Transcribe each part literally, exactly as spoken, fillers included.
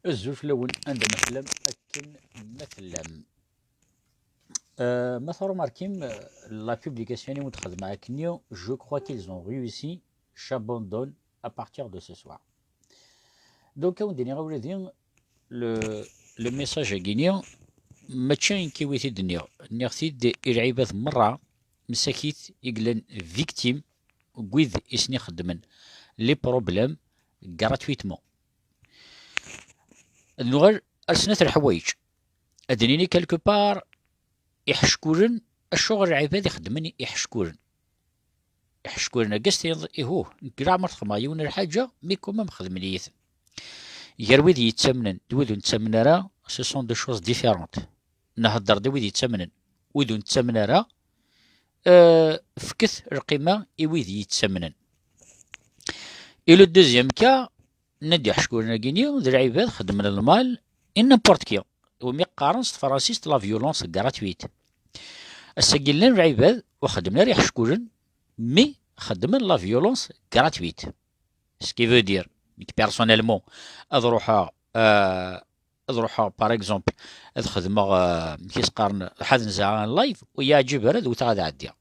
Azul fell-awen, anda ma tellam, akken ma tellam. Euh, ma tṛumarkim, euh, la publication i wen-d-xedmeɣ akkenni, je crois qu'ils ont réussi, j'abandonne à partir de ce soir. Donc, ad wen-d-iniɣ a wladi, le, le message-agi-ni, mačči nekk i wi t-id-nniɣ. Nniɣ-t-id i lɛibad merra, msakit, i yellan victime n wid i sen-ixeddmen les problèmes gratuitement. Ad nuɣal ar snat n leḥwayeǧ. Ad d-nini quelque part, iḥeckulen, acuɣer lɛibad i xeddmen iḥeckulen? Iḥeckulen-agi s-tiniḍ, ihuh, nekk leɛmer xedmeɣ yiwen lḥaǧa, mais quand même xedmen-iyi-ten. Gar wid yettamnen d wid ur nettamen ara, ce sont deux choses différentes. Nhedder-d i wid yettamnen. Wid ur nettamen ara, euh, fket lqima i wid yettamnen. Et le deuxième cas, nnan-d iḥeckulen-agi-ni, d lɛibad xeddmen lmal i n'importe qui. Umi qqaren s tefransist la violence gratuite. Ass-agi llan lɛibad ur xeddmen ara iḥeckulen, mais xeddmen la violence gratuite. Ce qui veut dire, nekk personnellement, ad ruḥeɣ, euh, ad ruḥeɣ, par exemple, ad xedmeɣ, euh, amek i s-qqaren, ad nezheɣ un live, ur yi-yeɛǧib ara, ad wteɣ ad ɛeddiɣ.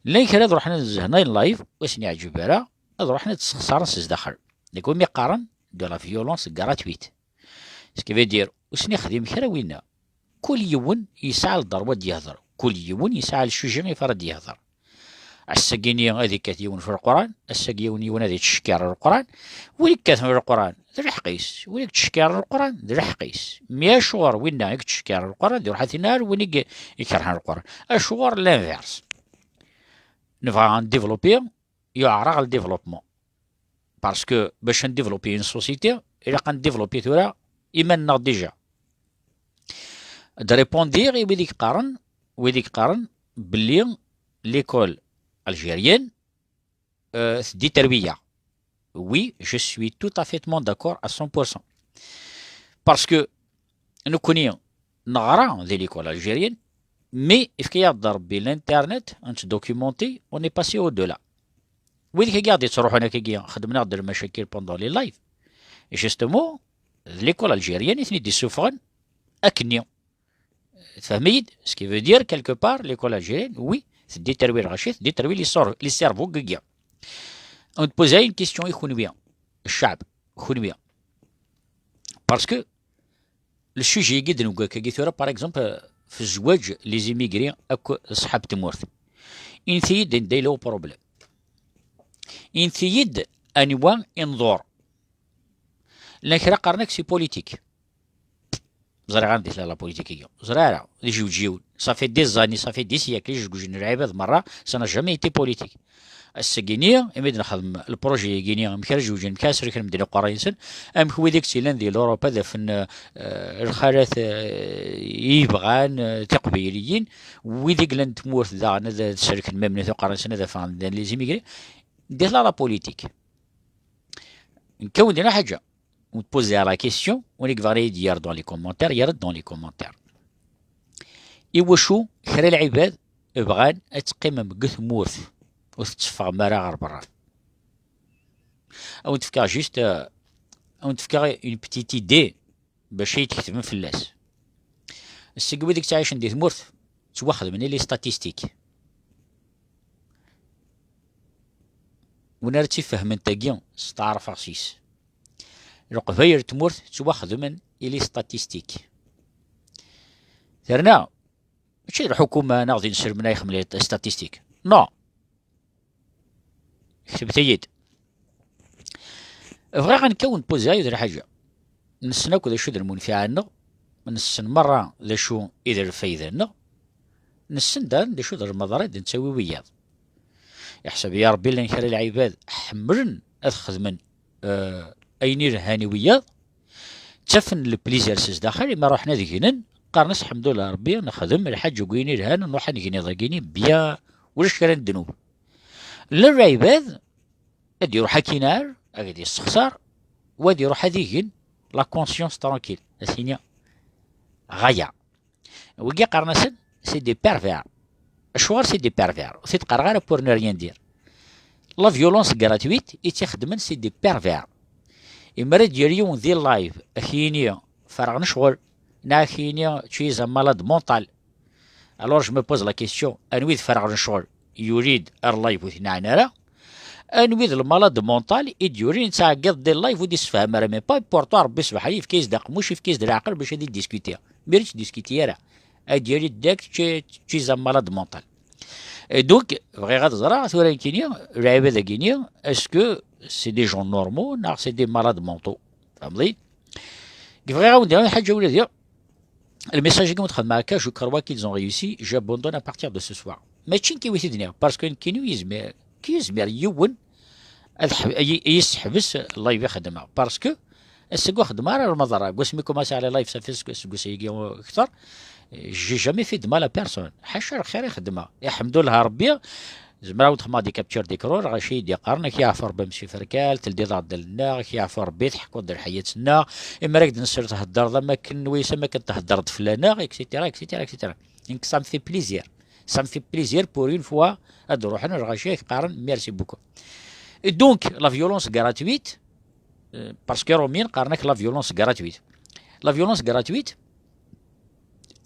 Llan kra ad ruḥen ad zehnen un live, ur asen-yeɛǧib ara, ad ruḥen ad t-sexṣaren s zdaxel. Nekk umi qqaren de la violence gratuite. Ce qui veut dire, ur sen-ixdim kra winna. Kul yiwen yesɛa le droit ad d-yehder. Kul yiwen yesɛa le sujet iɣef ara d-yehder. Ass-agi-ni ad ikkat yiwen ɣef Leqran, ass-agi yiwen, yiwen ad yettcekkir Leqran. Win ikkaten ɣef Leqran, d lḥeqq-is. Win i yettcekkiren Leqran, d lḥeqq-is. Mais acuɣer winna i yettcekkiren Leqran, ad iruḥ ad t-inɛel win i ikerhen Leqran? Acuɣer l'inverse? Nebɣa ad ndéveloppi, yuɛer-aɣ le développement. Parce que bac ad ndéveloppi une société, ilaq ad ndéveloppi tura iman-nneɣ déjà. Ad répondiɣ i wid i yeqqaren, wid i yeqqaren belli l'école algérienne, euh, teddi terwi-yaɣ. Oui, je suis tout à fait d'accord à cent pour cent. Parce que nekkni neɣra di l'école algérienne, mais yefka-yaɣ-d Rebbi l'internet, ad nettdocumenté, on est passé au-delà. Wid-agi i ɣ-d-yettruḥun akkagi, xedmen-aɣ-d lmacakil pendant les lives. Et justement, d l'école algérienne i ten-id-issufɣen akkenni. Tfehmem-iyi-d? Ce qui veut dire, quelque part, l'école algérienne, oui, teddi terwi lɣaci, teddi terwi les cer-, les cerveaux n wigi. On te pose une question i kunwi, ccɛeb, kunwi. Parce que le sujet-agi d-newwi akkagi tura, par exemple, f zzwaǧ les immigrés akk ṣṣḥab tmurt. Init-iyi-d anda yella uproblème. Init-iyi-d anwa i nḍur. Llan kra qqaren-ak c'est politique. Ẓriɣ anda tella la politique-agi. Ẓriɣ ara, d ijeǧǧigen. Ça fait des années, ça fait des siècles, ijeǧǧigen n lɛibad merra, ça n'a jamais été politique. Ass-agi-ni, imi d-nexdem le projet-agi-ni, amek ara jeǧǧen, amek ara sellken medden iqerray-nsen, amek wid i yettilan di l'Europe ad afen, euh, lxalat, euh, i yebɣan, euh, tiqbayliyin, wid i yellan d tmurt daɣen ad, ad sellken même nit iqerray-nsen ad afen les immigrés. Deg la, la politique. Nekk ad wen-d-iniɣ ḥaǧa. Ur poser la question, win i yebɣan ad yi-d-yerr dans les commentaires, yerr-d dans les commentaires. Iwacu kra lɛibad bɣan ad teqqimem deg tmurt, ur tetteffɣem ara ɣer berra? Ad wen-d-fkeɣ juste, euh, ad wen-d-fkeɣ une petite idée bac ad yi-d-tketbem fell-as. Seg wid i yettɛicen di tmurt, ttwaxedmen i les statistiques. Win ara tt-ifehmen tagi, steɛṛfeɣ s-is. Leqbayel n tmurt ttwaxedmen i les statistiques. Terna, mačči d lḥukuma neɣ d inselmen ay ixemmen les statistiques. Non. Ketbet-iyi-d. Bɣiɣ ad nekk ad wen-poser yiwet n lḥaǧa. Nessen akk d acu d lmunfiɛ-nneɣ, nessen merra d acu i d lfayda-nneɣ, nessen daɣen d acu d lmeḍra i d-nettawi wiyaḍ. Iḥseb-iyi Rebbi llan kra lɛibad ḥemmlen ad xedmen, eh, ayen ilhan i wiyaḍ, ttafen le plaisir s zdaxel, imi ruḥen ad gnen, qqaren-as, ḥemdullah Rebbi, nexdem lḥaǧ deg wayen ilhan, nruḥ ad negni dagini, bien, ulac kra n ddnub. Llan lɛibad, ad iruḥ ad k-inɛel, ad k-d-yessexṣar, wa ad iruḥ ad igen la conscience tranquille, ad s-yini ɣaya. Wigi qqaren-asen c'est des pervers. Acuɣer c'est des pervers? Ur t-id-qqareɣ ara pour ne rien dire. La violence gratuite i tt-ixeddmen c'est des pervers. Imar ad d-yerr yiwen di live, ad k-yini ferɣen ccɣel, neɣ ad k-yini tu es un malade mental. Alors je me pose la question, anwi d ferɣen ccɣel? Yuli-d ar live ur t-nɛan ara. Anwi d le malade mental i d-yurin yettɛeggiḍ di live ur d-issefham ara, mais pas important, Rebbi sebḥan yefka-yas-d aqemmuc, yefka-yas-d leɛqel bac ad idiskuti. Mi ur yettdiskuti ara, ad d-yali dak tu es un malade mental. Et donc, bɣiɣ ad ẓreɣ tura nekkini, lɛibad-agi-ni, est-ce que c'est des gens normaux neɣ c'est des malades mentaux? Tfehmeḍ-iyi? Bɣiɣ ad wen-d-iniɣ lḥaǧa ula d le message-agi ur t-xedmeɣ akka, je crois qu'ils ont réussi, j'abandonne à partir de ce soir. Mačči nekk i wi t-id-nniɣ, parce que nekkini ur yezmir, ur yezmir yiwen ad ḥeb-, ad yi-, ad yi-yesseḥbes live i xeddmeɣ, parce que ass-agi ur xeddmeɣ ara rrmaḍ ara, seg wasmi kumaṣiɣ les lives, ça fait seg, seg wass-agi kter, j'ai jamais fait de mal à personne, ḥaca lxir i xeddmeɣ, iḥemdullah Rebbi. Zemreɣ ad xedmeɣ des captures d'écran, lɣaci i d-yeqqaren, ak yeɛfu Rebbi a Msif Rkal, teldiḍ-aɣ-d allen-nneɣ, ak yeɛfu Rebbi, teḥkuḍ-d lḥayat-nneɣ, imir ad k-d-nsel theddreḍ am akken wis am akken theddreḍ fell-aneɣ, et cetera, et cetera, et cetera. Nekk ça me fait plaisir. Ça me fait plaisir pour une fois ad ruḥen lɣaci ad k-qqaren merci beaucoup. Et donc, la violence gratuite, euh, parce que Romin qqaren-ak la violence gratuite. La violence gratuite,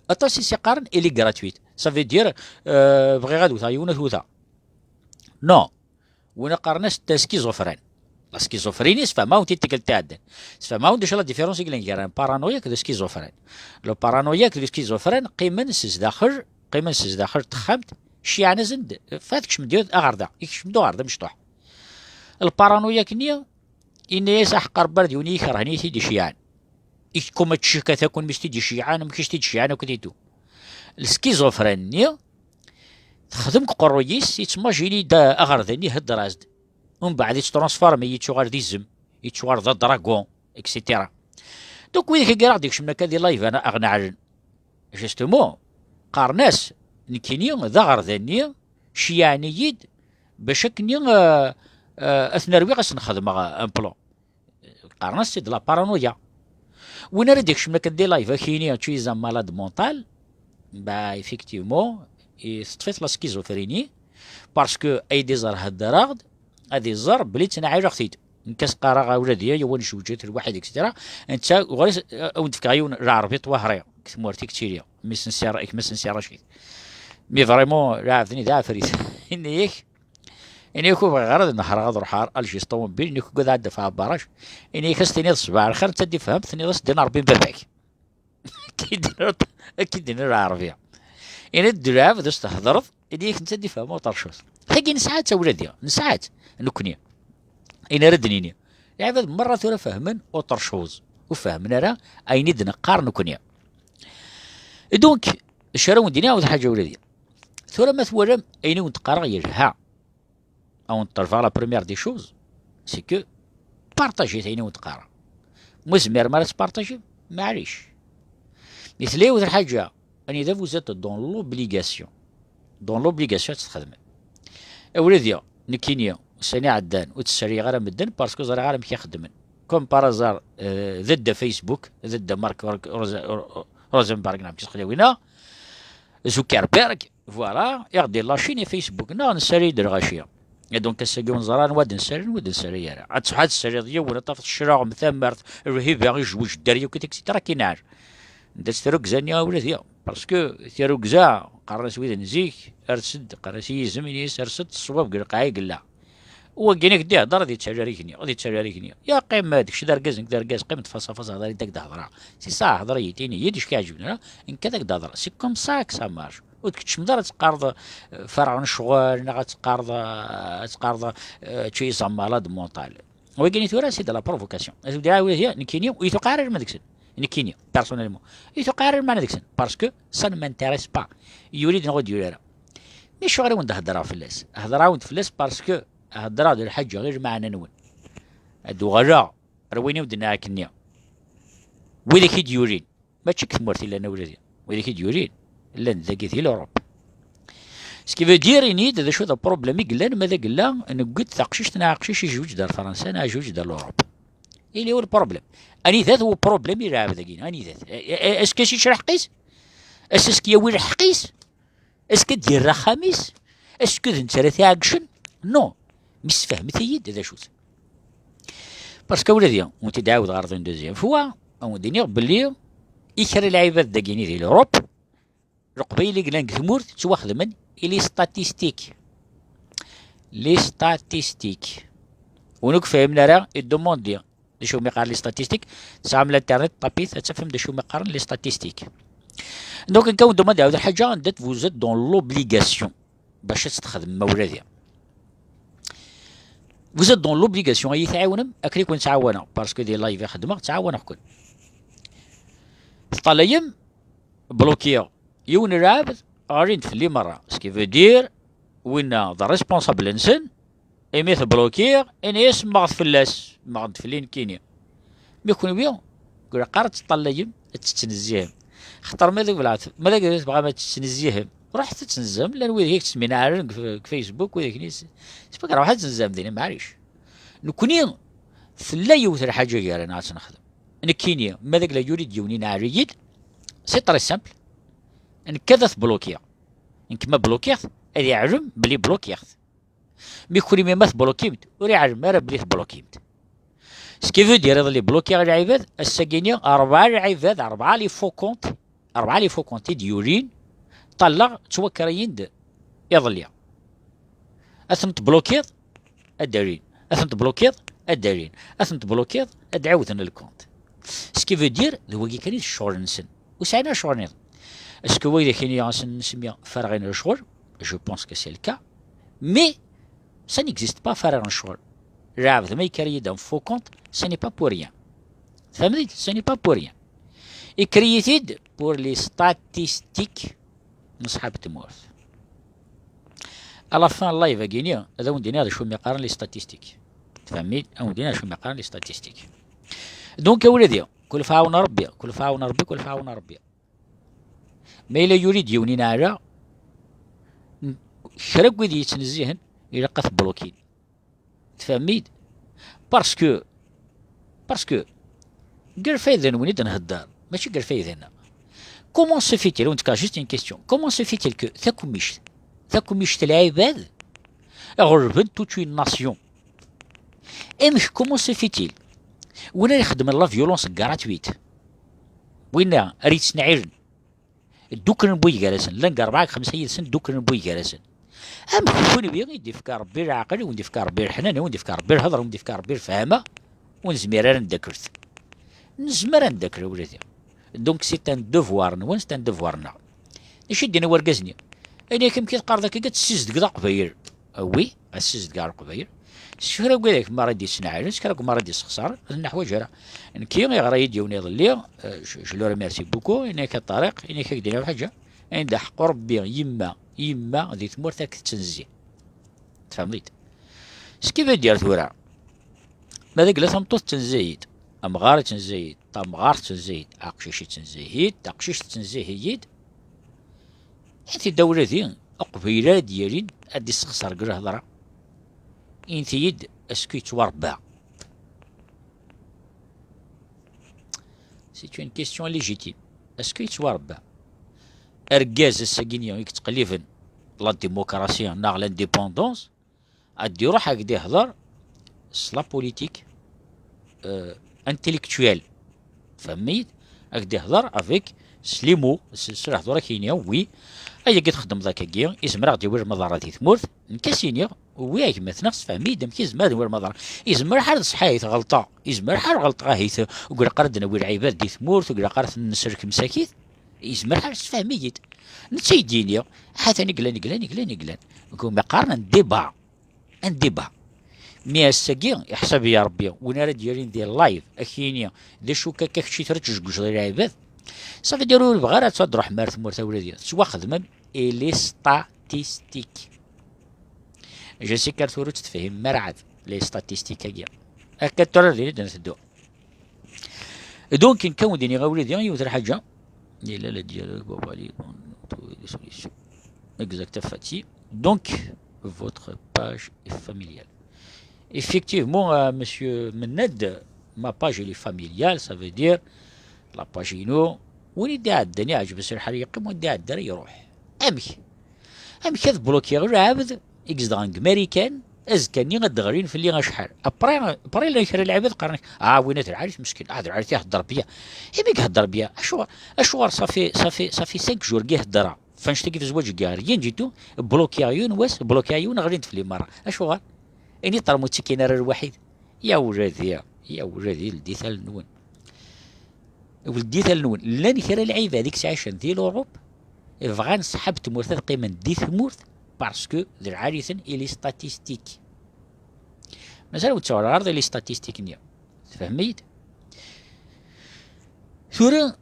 aṭas i s-iqqaren, elle est gratuite. Ça veut dire, euh, bɣiɣ ad wteɣ yiwen ad t-wteɣ. Non. Win qqaren-as la schizophrénie. La schizophrénie, sfehmeɣ-awen-t-id tikkelt iɛeddan. Sfehmeɣ-awen-d acu la différence i yellan gar un paranoïaque d schizophrène. Le paranoïaque d schizophrène qqimen s zdaxel, qqimen s zdaxel n texxamt, ceyɛen-asen-d, fa tkecmem-d aɣerda, ikcem-d uɣerda mecṭuḥ. Le paranoïaque-nni, yenna-yas aḥeqq Rebbi ar d yiwen i yi-ikerhen i t-id-iceyɛen. Ikkum ad tcikka takun mi s-t-id-iceyɛen, amek i s-t-id-ceyɛen akk titu. Le schizophrène-nni, texdem deg uqerruy-is, yettmajini-d aɣerda-nni, ihedder-as-d. Umbeɛd yetttransformi, yettuɣal d izem, yettuɣal d adragon, et cetera. Donc, widak-agi ara ɣ-d-ikecmen akka di live, ara ɣ-neɛlen. Justement, qqaren-as, nekkini, d aɣerda-nni, ceyɛen-iyi-d, bac akken, euh, euh, ad ten-rwiɣ, ad sen-xedmeɣ, euh, un plan. Qqaren-as c'est de la paranoïa. Win ara d-ikecmen akken di live, ad k-yini tu es un malade mental, bah, effectivement, i teṭṭef-it la schizophrénie, parce que ay d-iẓer heddreɣ-d, ad iẓer belli ttnaɛileɣ-t-id. Nekk as-qqareɣ ula d yiwen jewǧet lwaḥid, et cetera. Netta, ɣur-s, ad wen-d-fkeɣ yiwen lɛerbi ṭwahri, deg tmurt i yettili, mi s-nsiɣ, gma-s n Si Racid. Mais vraiment, lɛebd-nni d aɛefrit. Yenna-yak, Ini-ak ur bɣiɣ ara ad nehreɣ, ad ruḥeɣ ar Alger s ṭumubil, ini-ak ugad ad d-afeɣ abaraj. Ini-ak ad s-tiniḍ ṣbaḥ lxir, netta ad d-ifhem, tenniḍ-as ddin Rebbi n baba-k. Ad k-id-iniɣ, ad k-id-iniɣ lɛerbiya. Ini-d lɛebd ad s-thedreḍ, ini-ak netta ad d-ifhem uṭercuz. Tagi nesɛa-tt a wladi, nesɛa-tt nekkni. Ini ara d-nini. Lɛibad merra tura fehmen uṭercuz. Ur fehmen ara ayen i d-neqqar nekkni. Et donc, acu ara wen-d-iniɣ, yiwet lḥaǧa a wladi. Tura ma twalam ayen i wen-d-qqareɣ yelha, ad wen-ṭelbeɣ la première des choses, c'est que partagit ayen i wen-d-qqareɣ. Ma tzemrem ara tettpartajim, maɛlic. Mi tella yiwet lḥaǧa, anida vous êtes dans l'obligation. Dans l'obligation ad tt-txedmem. A wladi, nekkini, ussan iɛeddan, ur ttserriɣ ara medden, parce que ẓriɣ ara amek i xeddmen. Comme par hasard, euh, d dda Facebook, d dda Mark Ro-, Rosa-, Ro-, Rosenberg, neɣ amek i s-xedmen winna, Zuckerberg, voilà, i ɣ-d-ilacin i Facebook, neɣ nessali-d lɣaci. Et donc, ass-agi ur neẓri anwa d-nessali, anwa d-nessali ara. Ad tṣeḥḥa ad tessaliḍ yiwen, ad tafeḍ cclaɣem, tamart, lhiba, ijwij, dderya, akk, et cetera, kinɛel. Anda-tt trugza-nni a wladi? Parce que tirugza, qqaren-as wid n zik, ers-d, qqaren-as i yizem, ini-as ers-d ṣṣwab deg lqaɛa i yella. Wagini k-d-ihder ad yettali ar igenni, ad yettali ar igenni. Ya qqim, d kečč d argaz, nekk d argaz, qqim-d face à face, hder-iyi-d, ad k-d-hedreɣ. C'est ça, hder-iyi-d, ini-yi-d acu k-iɛeǧben, ha? Nekk ad ak-d-hedreɣ. C'est comme ça que ça marche. Ur d-keččmeḍ ara ad teqqareḍ, euh, ferɣen ccɣel, neɣ ad teqqareḍ, euh, ad teqqareḍ, euh, tu es un malade mental. Wagini tura, c'est de la provocation. Ad ak-d-iniɣ, nekkini, ur yi-tuqiɛ ara lmeɛna deg-sen. Nekkini, personnellement. Ur yi-tuqiɛ ara lmeɛna deg-sen. Parce que ça ne m'intéresse pas. Yuli-d neɣ ur d-yuli ara. Mais acuɣer i wen-d-heddreɣ fell-as? Heddreɣ-awen-d fell-as parce que heddreɣ-d lḥaǧa i lmeɛna-nwen. Ad d-uɣaleɣ ar wayen i wen-d-nniɣ akkenni. Widak i d-yulin, mačči deg tmurt i llan a wladi. Widak i d-yulin, llan dagi di l'Europe. Ce qui veut dire, ini-d d acu d problème i yellan, ma d agella, newwi-d taqcict neɣ aqcic ijewǧ-d ar Fransa neɣ ijewǧ-d ar l'Europe. Il est où le problème? Anida-t uproblem i lɛebd-agi? Anida-t? E-, e-, est-ce que si-, yečča lḥeqq-is? Est-ce que yawi lḥeqq-is? Est-ce que d-yerra axxam-is? Est-ce que d netta ara t-iɛeggcen? Non. Mi sfehmet-iyi-d d acu-t. Parce que ula d, on t-id-ɛawdeɣ ɣer une deuxième fois, on d-iniɣ belli i kra lɛibad dagini di l'Europe, Leqbayel i yellan deg tmurt ttwaxedmen i les statistiques. Les statistiques. Win ur k-fhimen ara, i d-demandi d acu umi qqaren les statistiques. Tesɛam l'internet, tapit, ad tafem d acu umi qqaren les statistiques. Donc, nekk ad wen-demandi ɛawed lḥaǧa, anda vous êtes dans l'obligation bac ad tt-txedmem ma ula d. Vous êtes dans l'obligation, ad iyi-tɛiwnem akken i ken-ttɛawaneɣ, parce que des lives i xeddmeɣ ttɛawaneɣ-ken. Teṭṭalayem, blokiɣ yiwen n lɛebd, ɣlin-d fell-i merra. Ce qui veut dire, winna d responsable-nsen, imi t-blokiɣ, ini-as mmeɣt fell-as, mmeɣ-d fell-i nekkini. Mi kenwi, deg lqar ad teṭṭallayem, ad tettnezzihem. Xaṭer ma d belɛet, ma d agad tebɣam ad tettnezzihem, ruḥet ad tnezzhem, llan wid i k-ttminaɛren deg f-, deg Facebook, wid i k-nis-, c'est pas grave, ruḥet ad tnezzhem din, maɛlic. Nekni, tella yiwet lḥaǧa gar-aneɣ ad tt-nexdem. Nekkini, ma d agla yuli-d yiwen ineɛl-iyi-d, c'est très simple. Nekk ad t-blokiɣ. Nekk ma blokiɣ-t, ad iɛlem belli blokiɣ-t. Mi kunwi ma tblokim-t, ur iɛlem ara belli tblokim-t. Ce qui veut dire, iḍelli blokiɣ lɛibad, ass-agi-ni, rebɛa lɛibad, rebɛa les faux comptes, rebɛa les faux comptes i d-yulin, ṭalleɣ, ttwakriyen-d iḍelli. Ad ten-tblokiḍ, ad d-alin. Ad ten-tblokiḍ, ad d-alin. Ad ten-tblokiḍ, ad d-ɛiwden lkunt. Ce qui veut dire, d wagi kan i d ccɣel-nsen. Ur sɛin ara ccɣel-nniḍen. Est-ce que widak-ini asen nsemmi ferɣen lecɣel? Je pense que c'est le cas. Mais, ça n'existe pas, ferɣen lecɣel. Lɛebd ma yekker-iyi-d un faux compte, ce n'est pas pour rien. Tfehmem-t-id? Ce n'est pas pour rien. Yekker-iyi-t-id pour les statistiques n ṣṣḥab tmurt. À la fin n live-agi-ni, ad awen-d-iniɣ d acu mi qqaren les statistiques. Tfehmem-t-id? Ad awen-d-iniɣ d acu mi qqaren les statistiques. Donc, a wladi, kul f ɛawna Rebbi, kul f ɛawna Rebbi, kul f ɛawna Rebbi. Ma yella yuli-d yiwen ineɛla, n-, kra n wid yettnezzihen, ilaq ad t-blokin. Tfehmem-t-id? Parce que, parce que, gar fayda-nwen i d-nhedder, mačči gar fayda-nneɣ. Comment se fait-il, on te juste une question, comment se fait-il que takumict, takumict n lɛibad, ɣelben toute une nation? Amek, comment se fait-il? Win ara ixeddmen la violence gratuite, winna ara yettneɛɛilen, dduklen n wid gar-asen, llan deg rebɛa deg xemsa yid-sen, dduklen n wid gar-asen. Amek kunwi i d-ifka Rebbi leɛqel, i wen-d-ifka Rebbi leḥnana, i wen-d-ifka Rebbi lhedra, i wen-d-ifka Rebbi lefhama, ur nezmir ara ad neddaklet? Nezmer ad neddaklet a wladi. Donc c'est un devoir-nwen, c'est un devoir-nneɣ. D acu i d-yenna wergaz-nni? Ayen akka amek i teqqareḍ akka, ad tessizdgeḍ Aqbayel. Ah oui, ad ssizdgeɣ Leqbayel. S kra n widak merra i d-yettneɛɛilen, s kra n merra i d-yessexṣaren, ad neḥwaǧ ara. Nekki, yeɣra-yi-d yiwen iḍelli, euh, je, je le remercie beaucoup, yenna-k a Ṭariq, yenna-k ad k-d-iniɣ ḥaǧa, ayen d aḥeqqu Rebbi, yemma, yemma di tmurt ad k-tettnezzi. Tfehmeḍ-t-id? Ce qui veut dire tura, ma d agla tameṭṭut tettnezzihi-d, amɣar yettnezzihi-d, tamɣart tettnezzihi-d, aqcic yettnezzihi-d, taqcict tettnezzihi-d, inti-d a wladi, Aqbayli ara d-yalin ad d-issexṣer deg lhedra, inti-yi-d est-ce que yettwarebba? C'est une question légitime. Est-ce que yettwarebba? Argaz ass-agi-nni i yettqelliben la démocratie neɣ l'indépendance, ad d-iruḥ ad d-ihder s la politique, euh, intellectuelle. Tfehmem-iyi-d? Ad d-ihder avec s les mots, s, s lehdur akini, oui, ayagi txeddmeḍ akkagi, izmer ad ɣ-d-yawi lmaḍerra di tmurt, nekk ad s-iniɣ, oui, a gma-tneɣ, sefhem-iyi-d amek izmer ad yawi lmaḍerra. Izmer ḥal d ṣṣeḥḥit, ɣelṭeɣ, izmer ḥal ɣelṭeɣ, ahit, ur ilaq ara ad d-nawi lɛibad di tmurt, ur ilaq ara ad ten-nselkem sakit, izmer ḥal, sefhem-iyi-d. Netta i d-yini, ḥatan i yellan, i yellan, i yellan, i yellan. Umi qqaren un débat. Un débat. Mi ass-agi, iḥsab-iyi Rebbi, win ara d-yalin di live, ad k-yini, d acu akka kečč i tretjegjeḍ i lɛibad? Ça veut dire ur bɣiɣ ara ad truḥem ar tmurt a wladi. Tettwaxedmem i les statistiques. Je sais que ar tura ur tt-tefhimem ara ɛad, les statistiques-agi. Akka tura din i d-nteddu. Donc, nekk ad wen-d-iniɣ a wladi, yiwet lḥaǧa. Il y a le dialogue, on va aller dans, trouver des solutions. Exact, Fatih. Donc, votre page est familiale. Effectivement, euh, monsieur Mened, ma page elle est familiale, ça veut dire la page inu, win i d-iɛeddan iɛǧeb-as lḥal yeqqim, win i d-iɛeddan ara iruḥ. Amek? Amek ad blokiɣ lɛebd i izedɣen deg Marikan, Azekka-nni ad d-ɣlin fell-i acḥal. Après, après llan kra n lɛibad qqaren-ak, ah, winna d lɛali-t meskin, ah, d lɛali-t ihedder bien. Imi ihedder bien, acuɣer, acuɣer ça fait, ça fait, ça fait cinq jours i ihedder-a. F annect-agi tezwaǧ-agi, rien du tout, blokiɣ yiwen wass, blokiɣ yiwen, ɣlin-d fell-i merra. Acuɣer? Ini ṭermu ttikin ara lwaḥid. Ya wladi, ya wladi, ldit allen-nwen. Ldit allen-nwen. Llan kra n lɛibad i yettɛicen di l'Europe, bɣan ṣṣḥab tmurt ad qqimen di tmurt, parce que d lɛali-ten i les statistiques. Mazal ur ttawreɣ ara di les statistiques-nni. Tfehmem-iyi-d? Tura,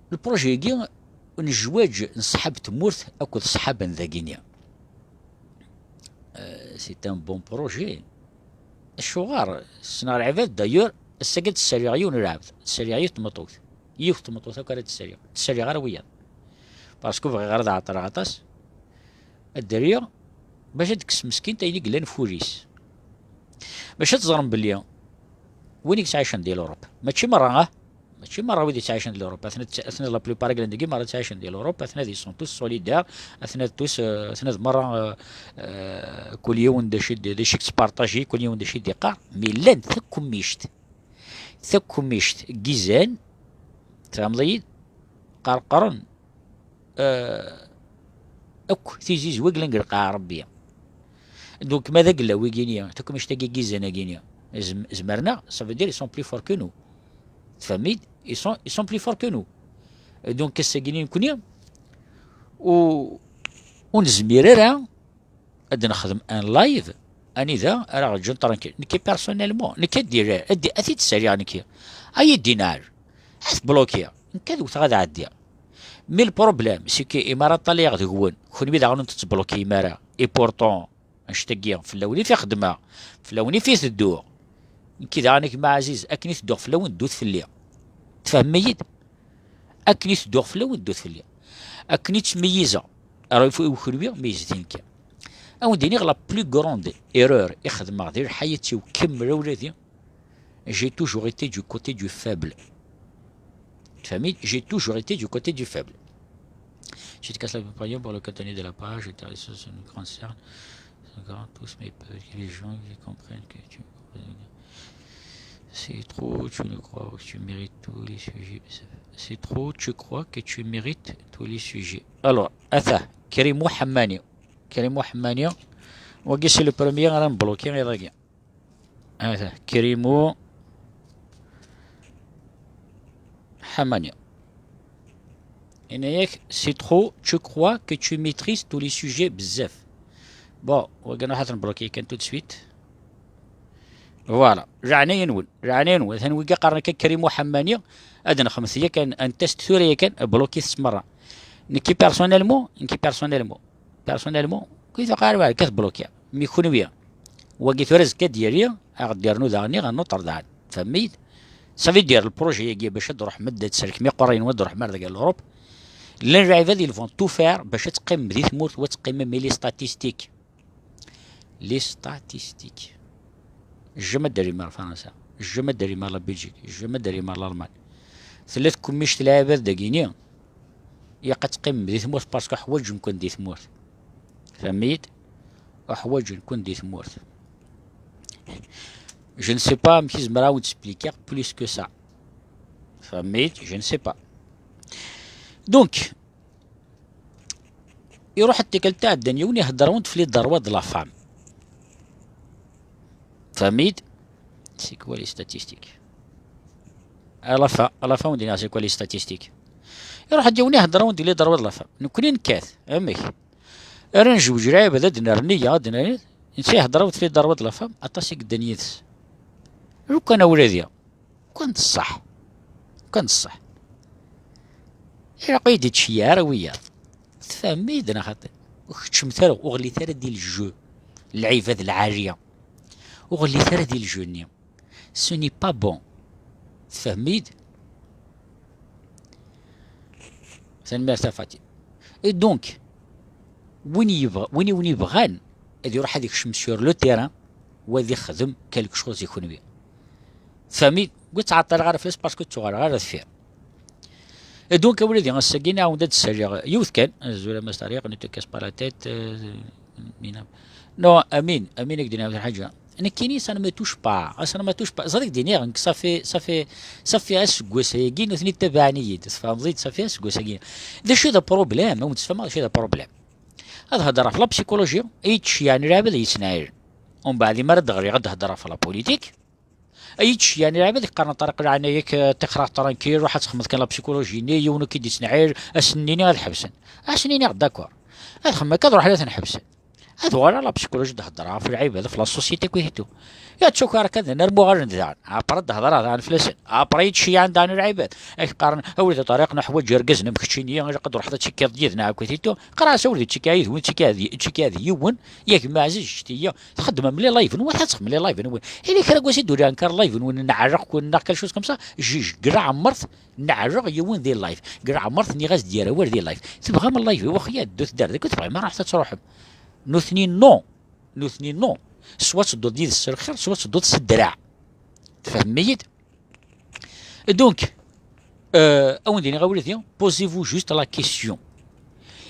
le projet-agi n zzwaǧ n ṣṣḥab tmurt akked ṣṣḥab n dagini. Euh, c'est un bon projet. Acuɣer? Ssneɣ lɛibad, d'ailleurs, ass-agi ad d-ssaliɣ yiwen n lɛebd, ad d-ssaliɣ yiwet tmeṭṭut. Yiwet tmeṭṭut akk ara d-ssaliɣ. Ur d-ssaliɣ ara wiyaḍ. Parce que bɣiɣ ara ad ɛeṭṭleɣ aṭas. Ad d-rriɣ bac ad d-tekkes meskint ayen i yellan f wul-is. Bac ad teẓrem belli win i yettɛicen di l'Europe, mačči merra, ah, mačči merra wid yettɛicen di l'Europe, atna, atna la plupart i yellan dagi merra ttɛicen di l'Europe, atna ils sont tous solidaires, atna tous, euh, atna merra, euh, euh, kul yiwen d acu i d, d acu i yettpartaji, kul yiwen d acu i d-iqqar, mais llan takemmict, takemmict n yizan, tfehmeḍ-iyi-d, qerqren, euh, akk tizizwa i yellan deg lqaɛa Rebbi. Donc, ma d agella wigini, takemmict-agi n yizan-agini, zem-, zemren-aɣ, ça veut dire ils sont plus forts que nous. Tfehmem-iyi-d? Ils sont, ils sont plus forts que nous. Donc, ass-agi nekkni, ur, ur nezmir ara ad nexdem un live anida ara ɣ-ǧǧen tranquille. Nekki personnellement, nekki ad d-, ad d-, ad t-id-ssaliɣ nekki. Ad yi-d-inɛel. Ad t-blokiɣ. Nekki ad wteɣ ad ɛeddiɣ. Mais le problème, c'est que imi ara ṭṭalayeɣ deg-wen, kenwi daɣen ur tettblokim ara. Et pourtant, annect-agi fell-awen i fi xedmeɣ, fell-awen i fi tedduɣ. Nekki daɣen, a gma Ɛziz, akken i tedduɣ fell-awen, ddut fell-i. Tfehmem-iyi-d? Akken i tedduɣ fell-awen, ddut fell-i. Akken i ttmeyyizeɣ, ara i kenwi, meyyzet i nekki. Ad wen-d-iniɣ la plus grande erreur i xedmeɣ di lḥayat-iw kamel a wladi, j'ai toujours été du côté du faible. Tfehmem-iyi-d? J'ai toujours été du côté du faible. Je te casse la première pour le contenu de la page, je te sur une grande cerne. Tous mes petits, les gens qui comprennent que tu c'est trop, tu ne crois que tu mérites tous les sujets. C'est trop, tu crois que tu mérites tous les sujets. Alors, ata, Krimou Hammani. Krimou Hammani. Wagi, c'est le premier à me bloquer, iḍ-agi. Ata, Krimou Hammani. Yenna-yak, c'est trop, tu crois que tu maîtrises tous les sujets, bzaf. Bon, wagi nruḥ ad t-nbloki kan tout de suite. Voilà, leɛnaya-nwen, leɛnaya-nwen. Atan wigi qqaren akka Krimou Hammani, ad nxemt yakan, un test tura yakan, bloquit-t merra. Nekki personnellement, nekki personnellement, personnellement, kif aqar ba kat bloqué. Mais kenwi, wagi tura azekka ad d-yali, ad ɣ-d-yernu daɣen un autre daɣen. Tfehmem-iyi-d? Ça veut dire, le projet-agi bac ad d-ruḥem, ad d-tserkem iqerra-inu, ad d-ruḥem ar deg l'Europe. Llan lɛibad, ils vont tout faire bac ad teqqimem di tmurt, wa teqqimem i les statistiques. Les statistiques. Jamais ad d-alim ar Fransa, jamais ad d-alim ar la Belgique, jamais ad d-alim ar l'Allemagne. Tella tkemmict lɛibad dagini, ilaq ad teqqimem di tmurt parce que ḥwaǧen-ken di tmurt. Tfehmem-iyi-d? Ḥwaǧen-ken di tmurt. Je ne sais pas amek i zemreɣ ad wen-expliquer plus que ça. Tfehmem-iyi-d? Je ne sais pas. Donc, iruḥ-d tikkelt iɛeddan yiwen ihedder-awen-d f les droits de la femme. Tfehmem-iyi-d? C'est quoi les statistiques? À la fin, à la fin, on dira c'est quoi les statistiques? Iruḥ-d yiwen ihedder-awen-d les droits de la femme. Nekni nekkat, amek? Ara nzewǧ lɛibad, ad d-nerr nniya, ad d-nerr, netta ihedder-awen-d f les droits de la femme, aṭas i yeddan yid-s. Lukan a wladi, lukan d ṣṣeḥ, lukan d ṣṣeḥ, ilaq ur yi-d-ittceyyiɛ ara wiyaḍ. Tfehmem-iyi-d neɣ xaṭi? Ur keččmet ara, ur ɣlit ara di le jeu, lɛibad lɛali. Ur ɣlit ara di le jeu-nni. Ce n'est pas bon. Tfehmem-iyi-d? Tanemmirt a Fatim. Et donc, win yebɣa, win i wen-ibɣan ad iruḥ ad ikcem sur le terrain, wa ad ixdem quelque chose i kenwi. Tfehmem-iyi-d? Ur ttɛeṭṭileɣ ara fell-as parce que ur ttuɣaleɣ ara deffir. Et donc, a wladi, ass-agi nɛawed ad d-ssaliɣ yiwet kan, azul a Mass Tariq, ne te casse pas la tête, euh, mina. Non, Amin, Amin, ad k-d-iniɣ lḥaǧa. Nekkini, ça ne me touche pas, ça ne me touche pas. Ẓriɣ d-iniɣ, nekk, ça fait, ça fait, ça fait aseggas-agi, nutni ttabaɛen-iyi-d, tfehmeḍ-iyi-d, ça fait aseggas-agi. D acu i d apṛublem? Ad wen-d-sfehmeɣ d acu i d apṛublem. Ad hedreɣ ɣef la psychologie, i yettceyyiɛen lɛibad ad yettneɛɛilen. Umbeɛd, imi ara d-ɣriɣ, ad hedreɣ ɣef la politique. Ay yettceyyiɛen lɛibad, qqaren: "Ṭariq, leɛnaya-k, eh, ṭixer tranquille, ruḥ ad txedmeḍ kan la psychologie-nni, yiwen ur k-id-ittneɛɛil, ad sen-nini ad ḥebsen." Ad sen-iniɣ: "D'accord." Ad xedmeɣ akka, ad ruḥen ad ten-ḥebsen. Ad uɣaleɣ la psychologie, ad hedreɣ ɣef lɛibad, ɣef la société, akk ihi tout. Ya ttukareɣ kan, ad rmuɣ allen daɣen. Après ad d-hedreɣ daɣen fell-asen. Après ad iyi-ttceyyiɛen daɣen lɛibad. Ad k-qqaren: "A wlad a Ṭariq, neḥwaǧ irgazen am keččini, ilaq ad d-truḥeḍ ad tekkiḍ yid-neɣ", akk ihi tout. Qqareɣ-as: "A wlad, ttekkiɣ yid-wen, ttekkiɣ yid-, ttekkiɣ yid-yiwen, yak ma ɛziz ccetya, txeddmem les live-nwen, ma txeddmem les live-nwen. Ili kra n wass i d-uriɣ nker live-nwen, neɛreq-ken, neɣ quelque chose comme ça." J-, j-, deg leɛmert neɛreq yiwen di live. Deg leɛmert nniɣ-as-d yerra awal di live. Tebɣam live-iw, axya, ddut-d ar dagi, ur tebɣim ara, ruḥet ad truḥem. Nutni, non. Nutni, non. Soit tedduḍ yid-s s lxir, soit tedduḍ s ddreɛ. Tfehmem-iyi-d? Donc, euh, a wen-d-iniɣ a wladi, posez-vous juste la question.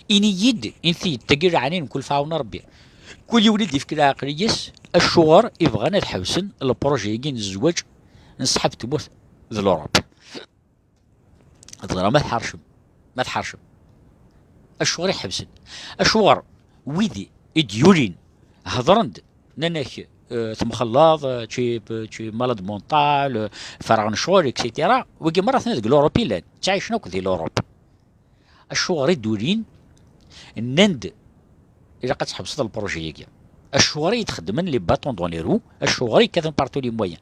Ini-yi-d, init-iyi-d, tagi leɛnaya-nwen, kul lɛawen a Rebbi. Kul yiwen i d-yefk leɛqel-is, acuɣer i bɣan ad ḥebsen le projet-agi n zzwaǧ n ṣṣḥab n tmurt d l'Europe? Ad ẓreɣ ma tḥercem, ma tḥercem. Acuɣer i ḥebsen? Acuɣer wid i d-yulin hedren-d, nnan-ak, eh, temxelleḍ, eh, tu es, tu es malade mental, eh, ferɣen ccɣel, et cetera. Wigi merra atnan deg l'Europe i llan, ttɛicen akk di l'Europe. Acuɣer i d-ulin, nnan-d: "Ilaq ad tḥebseḍ le projet-agi"? Acuɣer i d-xeddmen les bâtons dans les roues? Acuɣer i kkaten par tous les moyens?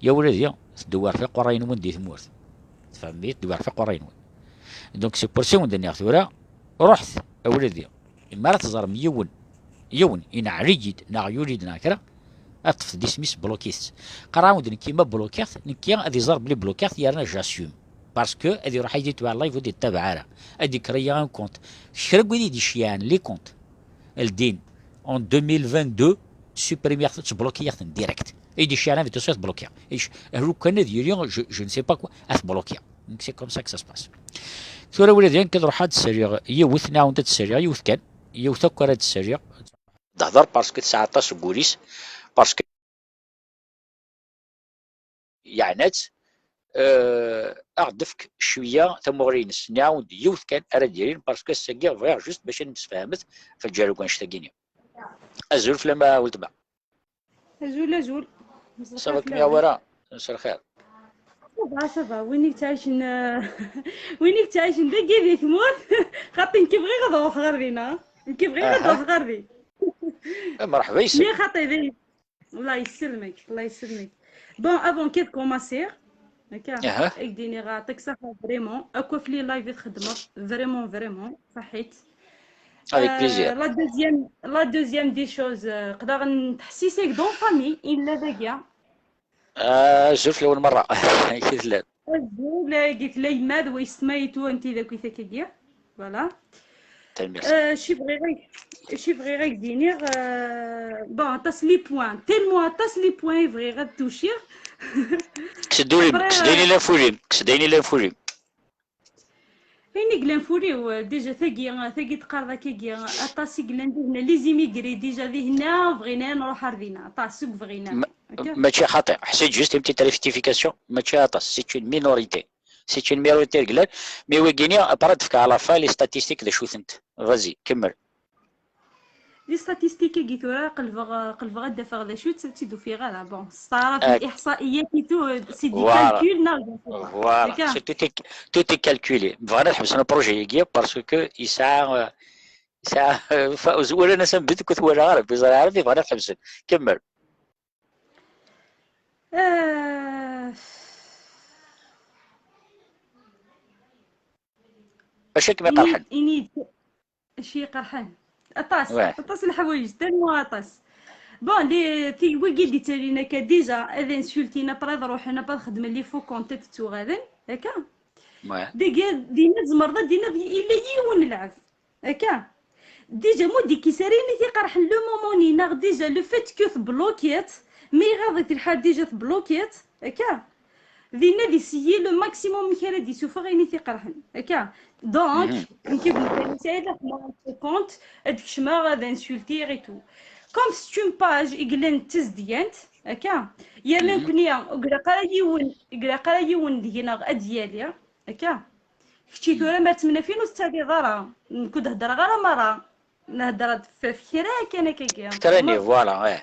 Ya wladi, tedwar ɣef iqerray-nwen di tmurt. Tfehmem-iyi? Tedwar ɣef iqerray-nwen. Donc c'est pour ça i wen-d-nniɣ tura, ruḥet a wladi, mi ara teẓrem yiwen, yiwen ineɛɛel-iyi-d neɣ yuli-d neɣ kra, ad ṭṭfet-d isem-is, blokit-t. Qqareɣ-awen-d nekki ma blokiɣ-t, nekki ad iẓer belli blokiɣ-t, yerna j'assume. Parce que ad iruḥ ad yetbeɛ live ur d-yettabaɛ ara. Ad ikreyya un compte. Kra n wid i d-iceyyɛen les comptes ldin en deux mille vingt-deux, supprimiɣ-ten, ttblokiɣ-ten direct. I d-iceyyɛen ad tuswiḍ blokiɣ. Ic-, lukan ad yili, je, je ne sais pas quoi, ad t-blokiɣ. Donc c'est comme ça que ça se passe. Tura wladi, nekk ad ruḥeɣ ad d-ssaliɣ yiwet, nɛawed ad d-ssaliɣ yiwet kan, yiwet akk ara d-ssaliɣ. Tehder parce que tesɛa aṭas n wul-is, parce que yeɛna-tt, euh, a ɣ-d-tefk cwiya tamuɣli-ines. Nɛawed yiwet kan ara d-yalin, parce que ass-agi bɣiɣ juste bac ad nemsefhamet ɣef lǧal n wanect-agi-nni. Azul fell-am a weltma. Azul, azul. Ça va kem-, ya wara, مساء الخير. Ça va, ça va. Win i yettɛicen, euh, win i yettɛicen dagi di tmurt, xaṭi nekk bɣiɣ ad ruḥeɣ ɣer dinna. Nekk bɣiɣ ad ruḥeɣ ɣer din. Eh, مرحبا يسلمك. Mais xaṭi, d-, الله يسلمك، الله يسلمك. Bon, avant كي كوماسير، هكا، اك ديني غاطيك صح، vraiment، اكو في لي لايف تخدمه، vraiment، vraiment، صحيت. Avec plaisir. La deuxième، la deuxième des choses، آه، قدر نتحسيسك دون فامي، إلا داكيا. آه، زوج لأول مرة. كيف لا؟ زوج، لا، قلت لي ماذا ويستميتو أنت ذاك ويثاك يدير. Voilà. تنميرت. آه، شي بغي غير، شي بغي غير دينيغ، آه، bon، عطاس les points، tellement عطاس les points يبغي غير توشيغ. كسدوني، après، كسديني آه، لانفوليم، كسديني لانفوليم. هينيك لانفوليم، déjà تاقي، تاقي تقار ذاكي، عطاس يقلان دي هنا، les immigrés déjà دي هنا، بغينا نروح أرضينا، عطاس سوق بغينا. ما-، هكا؟ ماشي خاطئ، حسيت juste une petite rectification، ماشي عطاس، c'est une minorité. C'est une minorité قلال، mais ويقيني برا تفك على فا les statistiques ذا شو ثنت. Vas-y، كمل. Les statistiques كي ثورة قلبغ، قلبغ دافغ ذا شو تسد تدو في غالا. Bon، صار في آه. الإحصائيات تو، c'est des calculs، نرجع. Voilà. C'est tout est، tout est calculé. بغينا نحبس le projet يقيا parce que يسعى، يسعى، ف-، ولا ناس بدك ولا عارف، بزر عارف، يبغى نحبس. كمل. آه. اش كما ينيد، يقرحن؟ ينيد. اش يقرحن؟ عطاس، واه. عطاس الحوايج، tellement عطاس. Bon، لي، تي ويكي دي تالينا كا déjà، اذا انسولتينا برا روحنا برا خدمة les faux comptes تتوغادن، هكا؟ واه. ديك، دينا زمرضة، دينا إلا يون العب. هكا؟ Déjà مودي كي ساريني تيقرحن le moment نيناغ déjà le fait que تبلوكيت، مي غاضت الحال déjà تبلوكيت، هكا؟ دينا دي سيي le maximum من كان دي سوفا غيني تيقرحن، هكا؟ Donc، نكي قلت لي سعيد لك ما كونت، هاد كشما غادا انسولتي غي تو. Comme c'est une page i yellan d tazedyant, akka, yerna nekkni ur ilaq ara yiwen, ur ilaq ara yiwen deg-neɣ ad d-yali, akka. Kečči tura ma ttemnafin ur tettaliḍ ara, nekk ur d-heddreɣ ara merra, nehder-d f kra kan akkagi. Kra-nni, voilà, eh.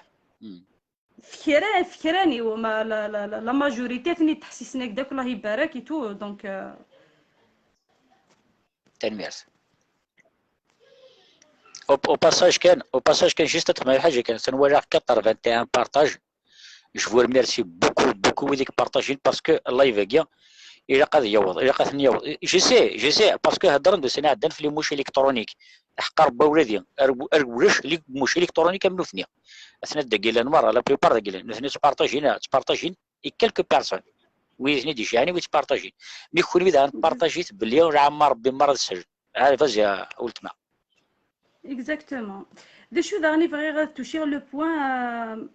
F kra, f kra-nni, la, la, la, la majorité atni ttḥessisen-ak-d akk, Allah ibarek et tout, donc, euh. Tanemmirt. Au, au passage kan, au passage kan, juste ad txedmeḍ lḥaǧa kan, atan walaɣ quatre-vingt-un partages. Je vous remercie beaucoup, beaucoup wid i ipartajin, parce que live-agi ilaq ad yaweḍ, ilaq ad ten-yaweḍ. Je sais, je sais, parce que heddren-d ussan iɛeddan f les mouches électroniques. Aḥeqq Rebbi a wladi, ar, ar ulac les mouches électroniques am nutni. Atna dagi llan merra, la plupart dagi llan. Nutni ttpartajin, ttpartajin i quelques personnes. Wid i ten-id-iceɛɛen, wid ttpartajin. Mi kunwi daɣen tpartajit belli ur ɛamma Rebbi merra d sel. Ah, vas-y, a weltma. Exactement. D acu daɣen i bɣiɣ ad touchiɣ le point, euh,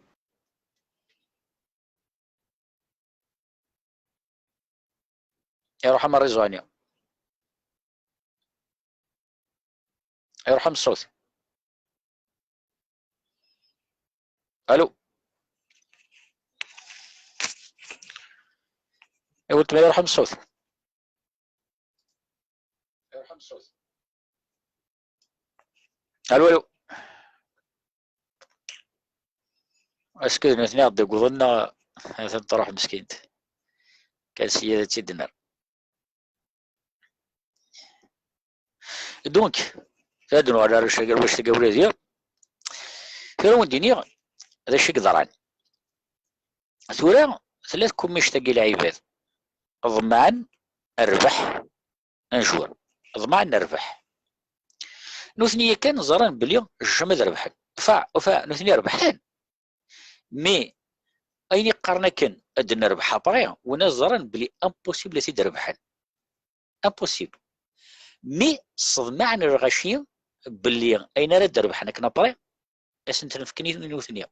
Iruḥ am rriẓu-nni. Iruḥ am ṣṣut. Allô? I weltma iruḥ am ṣṣut. Allô, allô. Est-ce que nutni aɣ-d-wwḍen neɣ atan truḥ meskint? Kan sya ad tt-id-nerr. Donc, ad nuɣal ar wac-, ar wac tagawla di. Tura wen-d-iniɣ d acu i yeḍran. Tura tella tkummict-agi lɛibad ḍemɛen rrbeḥ, un jour. Ḍemɛen rrbeḥ. Nutni yakan ẓran belli jamais ad rebḥen. Ufa, ufa, nutni rebḥen. Mais ayen i qqaren akken ad d-nerbeḥ après, wina ẓran belli impossible ad t-id-rebḥen. Impossible. Mais sḍemɛen lɣaci belli ayen ara d-rebḥen akken après, ad sen-ten-fken i nutni.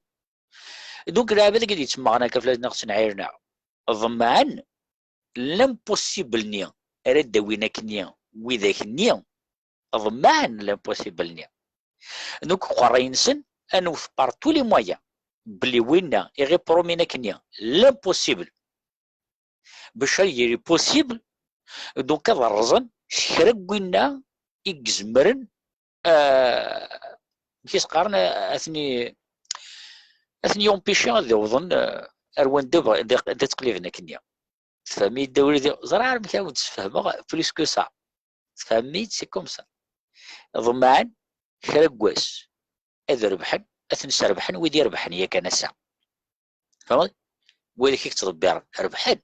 Donc, lɛibad-agi d-yettemmɣen akka fell-asen neɣ ttnɛiren, ḍemɛen l'impossible-nni ara d-awin akkenni widak-nni, ḍemɛen l'impossible-nni. Donc, uqerray-nsen, ad newwet par tous les moyens belli winna i ɣ-ipromin akkenni l'impossible, bac ad yili possible, donc ad rrẓen s kra n winna i izemren, euh, amek i s-qqaren, euh, ad ten-, ad ten-yumpici ad awḍen, euh, ar wanda bɣ-, d, d ttqliben akkenni. Tfehmem-iyi-d a wladi? Ẓriɣ ar amek ara wen-d-sfehmeɣ plus que ça. Tfehmem-iyi-d, c'est comme ça. Ḍemɛen kra n wass ad rebḥen, ad ten-srebḥen wid irebḥen yakan ass-a. Tfehmeḍ? Wid i k-ittḍebbiren rebḥen.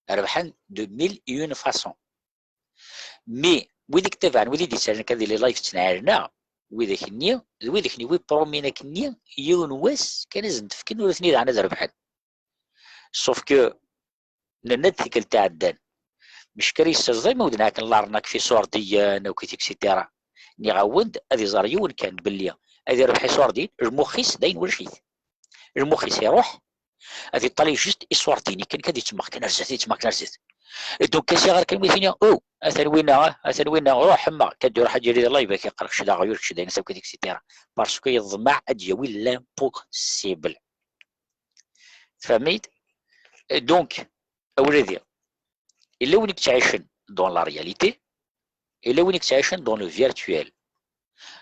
Rebḥen de mille et une façons. Mais wid i yettabaɛen, wid i d-yettarran kan di les lives ttnɛalen-aɣ, widak-nni, d widak-nni wi promin akkenni, yiwen wass kan ad sen-d-fken ur ten-id-ɛan ad rebḥen. Sauf que nenna-d tikkelt iɛeddan, mec kra yessaẓay ma uden akken l'arnaque f iṣurdiyen akk, et cetera. Nniɣ-awen-d ad iẓer yiwen kan belli ad irbeḥ iṣurdiyen, lmux-is d ayen ulac-it. Lmux-is iruḥ, ad iṭṭalay juste iṣurdiyen, kan kan ad yettmeɣ kan ar zdat, yettmeɣ kan ar zdat. Donc, asiɣer kan mi tini, oh, atan winna, ah, atan winna, ruḥ, emma, kad iruḥ ad yili di live, ad k-iqqar kečč d aɣyul, kečč d ayen akk, et cetera. Parce que yeḍmeɛ ad d-yawi l'impossible. Tfehmem-iyi-d? Donc, a wladi, yella win i yettɛicen dans la réalité, yella win i yettɛicen dans le virtuel.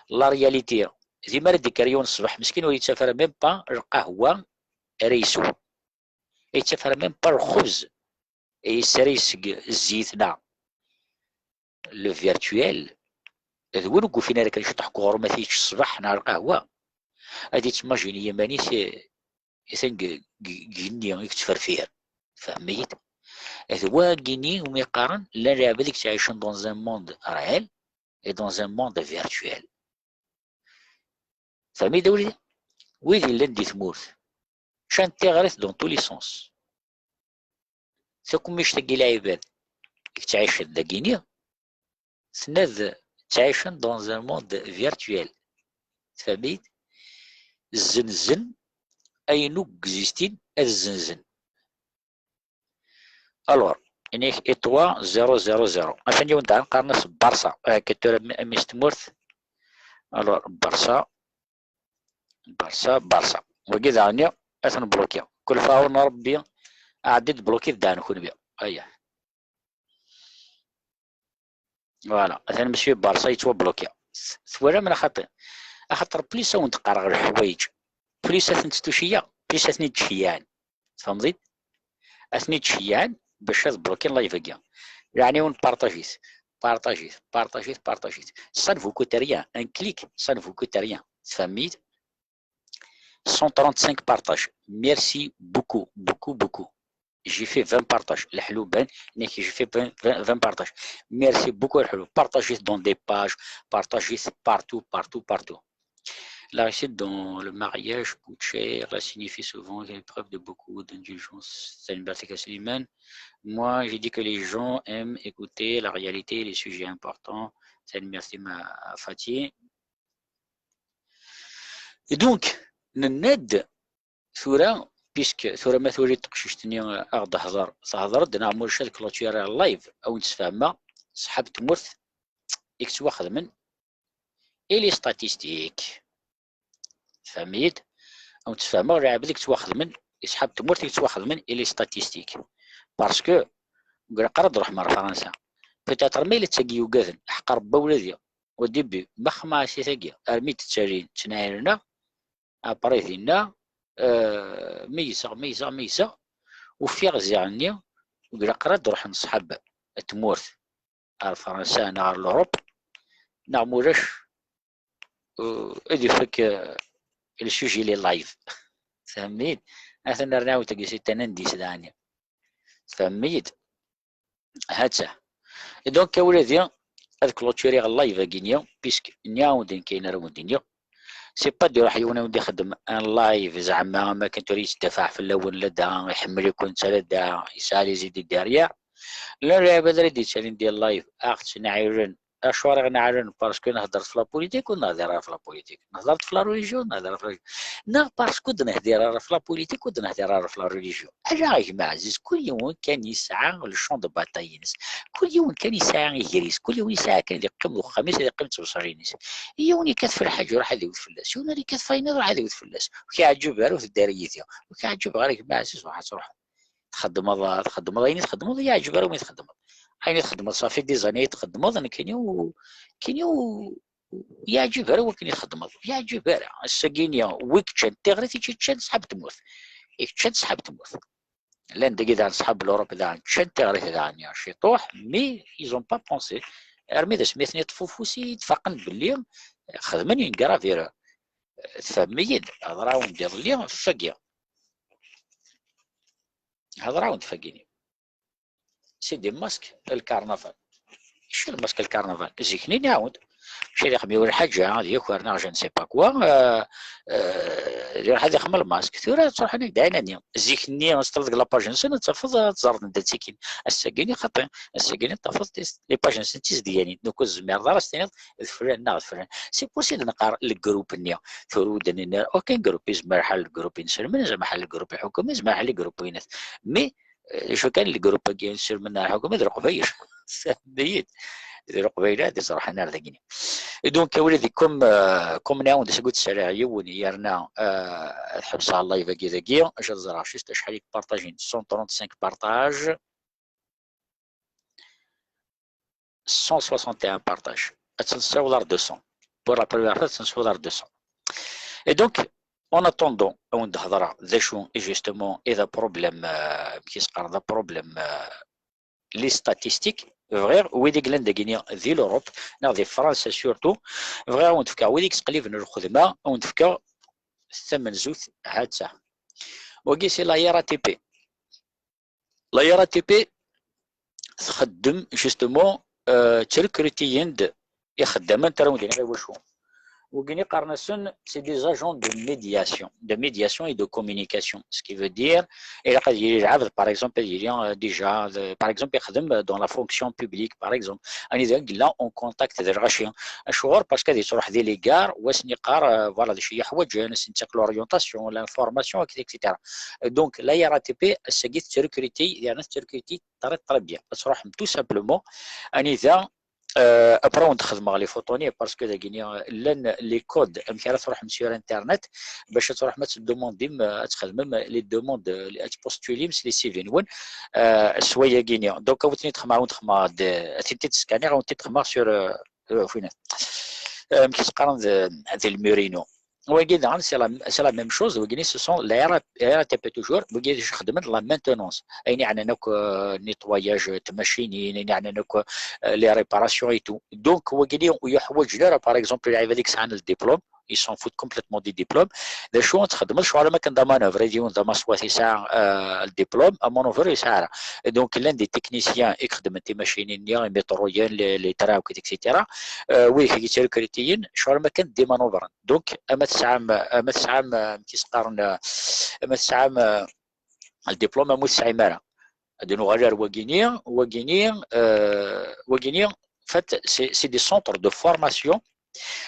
La réalité, di mi ara d-ikker yiwen ṣṣbeḥ meskin ur yettaf ara même pas lqahwa ara yeswa. Ur yettaf ara même pas lxebz i yessaray seg zzit-nneɣ. Le virtuel, d win ur yufin ara kan ciṭuḥ n uɣrum ad t-yečč ṣṣbeḥ neɣ lqahwa, ad yettimajini iman-is, eh, atan deg, deg, deg igenni i yettferfir. Tfehmem-iyi-d? D wagini umi qqaren llan lɛibad i yettɛicen dans un monde réel et dans un monde virtuel. Tfehmem-iyi-d a wladi? Wid yellan di tmurt, ččan tiɣrit dans tous les sens. Takemmict-agi lɛibad i yettɛicen dagini, tenna-d ttɛicen dans un monde virtuel. Tfehmem-iyi-d? Zzenzen ayen ur existin ad zzenzen. Alors, inek et trois zéro zéro zéro. Atan yiwen daɣen qqaren-as Barça. Akka tura mi, mi s tmurt. Alors, Barça. Barça, Barça. Wagi daɣen ad ten-blokiɣ. Kul faɛun Rebbi, ɛeddi-d blokiɣ daɣen kunwi. Aya. Voilà, atan monsieur Barça yettwabloki. Twalam neɣ xaṭi? Axaṭer plus awen-d-qqareɣ leḥwayeǧ, plus ad ten-testuciyya, plus ad ten-id-ceyyɛen. Tfehmeḍ-it? Ad ten-id-ceyyɛen bac ad blokin live-agi. Leɛnaya-wen, partajit, partajit, partajit, partajit. Ça ne vous coûte rien, un clic, ça ne vous coûte rien. Tfehmem-it? Cent trente-cinq partages. Merci beaucoup, beaucoup, beaucoup. J'ai fait vingt partages. Leḥlu ban, nekk j'ai fait vingt, vingt, vingt partages. Merci beaucoup, leḥlu. Partagez dans des pages, partagez partout, partout, partout. La réussite dans le mariage coûte cher. La signifie souvent une preuve de beaucoup d'indulgence. Tanemmirt-ik a Slimane. Moi, j'ai dit que les gens aiment écouter la réalité, les sujets importants. Tanemmirt-im a Fatih. Et donc, nenna-d tura, puisque tura ma twaliḍ teqcict-nni a ɣ-d-hḍer, tehḍer-d, neɣ ma ulac ad clôturer live, a wen-d-sfehmeɣ, ṣṣeḥab tmurt i yettwaxedmen i les statistiques. Tfehmem-iyi-d? A wen-d-sfehmeɣ lɛibad i yettwaxedmen, ṣṣeḥab tmurt i yettwaxedmen i les statistiques. Parce que, ur ilaq ara ad ruḥem ar Fransa. Peut-être ma yella d tagi yugaden, ḥeqq Rebbi a wladi, au début, ma xemɛa si tagi, armi d-ttalin, ttnaɛiren-aɣ, après dinna, euh, meyyzeɣ, meyyzeɣ, meyyzeɣ, ufiɣ ziɣ-nni, ur ilaq ara ad ruḥen ṣṣḥab n tmurt ar Fransa neɣ ar l'Europe, neɣ ma ulac, euh, ad ifak, euh, le sujet les live. Tfehmem-iyi-d? Atan rniɣ-awent deg sit-a n indice daɣen. Tfehmem-iyi-d? Ha-tt-a. Et donc, a wladi, ad clôturiɣ live-agi-nni, puisque nniɣ-awen-d nekk ayen ara wen-d-iniɣ. C'est pas d iruḥ yiwen a wen-d-ixeddem un live, zeɛma am akken tura yettdafaɛ fell-awen, ladɣa iḥemmel-iken, ladɣa yesɛa les idées derrière. Llan lɛibad ara d-yettalin di live, a ɣ-ttnaɛilen. Acuɣer i ɣ-neɛlen? Parce que nehder f la politique ur nehdir ara f la politique. Nehder f la religion ur nehdir ara f la religion. Neɣ parce que ur d-nehdir ara f la politique ur d-nehdir ara f la religion. Ala a gma ɛziz, kul yiwen kan yesɛa le champ de bataille-ines. Kul yiwen kan yesɛa iger-is. Kul yiwen yesɛa kan ad yeqqim d uxxam-is, ad yeqqim d tebṣarin-is. Yiwen yekkat f lḥaǧ, iruḥ ad iwet fell-as. Yiwen ara yekkat f ayen, iruḥ ad iwet fell-as. Ur k-iɛǧib ara, ur teddi ara yid-i. Ur k-iɛǧib ara a gma ɛziz, ruḥ ad truḥeḍ. Txeddmeḍ, txeddmeḍ ayen i txeddmeḍ, yeɛǧeb ara win i txeddmeḍ. Ayen i txeddmeḍ, ça fait des années i txeddmeḍ, nekkini ur, nekkini ur yeɛǧib ara wakken i txeddmeḍ. Yeɛǧib ara. Ass-agi-ni, wi yeččan tiɣrit, i yeččan ṣṣḥab n tmurt. I yeččan ṣṣḥab n tmurt. Llan dagi daɣen ṣṣḥab n l'Europe daɣen, ččan tiɣrit daɣen, ya ciṭuḥ, mais ils ont pas pensé. Armi d asmi i ten-iṭṭef ufus i d-faqen belli xedmen une grave erreur. Tfehmem-iyi-d, hedreɣ-awen-d iḍelli ɣef wagi. Hedreɣ-awen-d ɣef wagi-nni. C'est des masques, le carnaval. Acu d lmask n lkarnaval? Zik-nni nniɣ-awen-d, mačči ad ixdem yiwen lḥaǧa, ad yaker neɣ je ne sais pas quoi, euh, euh, ad iruḥ ad ixdem lmask. Tura ttruḥun ak-d ɛinani. Zik-nni, ad teṭṭleḍ deg la page-nsen, ad tafeḍ, ad teẓreḍ anda ttikin. Ass-agi-nni xaṭi. Ass-agi-nni tafeḍ tis-, les pages-nsen d tizedganin. Donc ur tezmireḍ ara ad s-tiniḍ d fulan neɣ d fulan. C'est pour ça i d-neqqar le groupe-nni. Tura ur d-nenni ara aucun groupe. Yezmer lḥal le groupe n inselmen, yezmer lḥal le groupe n lḥukuma, yezmer lḥal le groupe-inet. Mais d acu kan, le groupe-agi n inselmen neɣ lḥukuma d Leqbayel. Tfehmem-iyi-d? D Leqbayel ad iẓerḥen ar dagini. Et donc, a wladi, comme, euh, comme nniɣ-awen-d, seg ur d-ssariɣ yiwen, yerna, euh, ad ḥebseɣ live-agi dagi, acu ad ẓreɣ, juste acḥal i ipartajin? Cent trente-cinq partages, cent soixante et un partages. Ad tt-nessiweḍ ar deux cents. Pour la première fois, ad tt-nessiweḍ ar deux cents. Et donc, en attendant, ad wen-d-hedreɣ d acu i justement i d aproblème, euh, amek i s-qqaren, d aproblème, euh, les statistiques, bɣiɣ wid i yellan dagini di l'Europe, neɣ di Fransa surtout, bɣiɣ ad wen-d-fkeɣ wid i yettqelliben lxedma, ad wen-d-fkeɣ tamenzut, ha-tt-a. Wagi c'est la R A T P. La R A T P txeddem justement, euh, ttrekruti-yi-d ixeddamen, tura ur d-nniɣ i wacu. Wigini qqaren-asen, c'est des agents de médiation, de médiation et de communication. Ce qui veut dire, ilaq ad yili lɛebd, par exemple, ad yili, euh, déjà, de, par exemple, ixdem dans la fonction publique, par exemple. Anida yella en contact d lɣaci. Acuɣer? Parce que ad yettruḥ di les gares, wa ad sen-yeqqar, euh, voilà, d acu i yeḥwaǧen, ad sen-yettak l'orientation, l'information, et cetera. Donc, la R A T P, ass-agi tettrekruti, yerna tettrekruti très, très bien. Ad truḥem tout simplement anida Euh, après, on xedmeɣ les photos-nni parce que dagini llan les codes amek ara truḥem sur internet bac ad truḥem ad tdemandim, ad txedmem les demandes, ad tpostulim s les C V-nwen, euh, s wayagi-nni. Donc, ad wen-ten-id-xedmeɣ, ad wen-t-xedmeɣ, ad tent-id-skaniɣ, ad wen-t-id-xedmeɣ sur, euh, euh, amek i s-qqaren, d, d lmur-inu. Wagi daɣen, c'est la, c'est la même chose. Wagi, ce sont les R A T P toujours. Wagi, xeddmen la maintenance. Ayen yeɛnan akk, euh, nettoyage n tmacinin, ayen yeɛnan akk, euh, les réparations et tout. Donc, wagi, ur yuḥwaǧen ara, par exemple, lɛibad i yesɛan le diplôme, ils s'en foutent complètement du diplôme. D acu ad txedmeḍ, ccɣel am akken d amanœuvre, ad yiwen d amaswat yesɛa, euh, le diplôme, amanœuvre yesɛa ara. Donc, llan des techniciens i ixeddmen timacinin-nni, imitruyen, les, les trains, et cetera. Euh, wid i yettrekrutiyen, ccɣel am akken d imanuvren. Donc, ama tesɛam, ama tesɛam, euh, amek i s-qqaren, euh, ama tesɛam, euh, le diplôme, ama ur tesɛim ara. Ad nuɣal ar wagini, wagini, euh, wagini, en fait, c'est, c'est des centres de formation.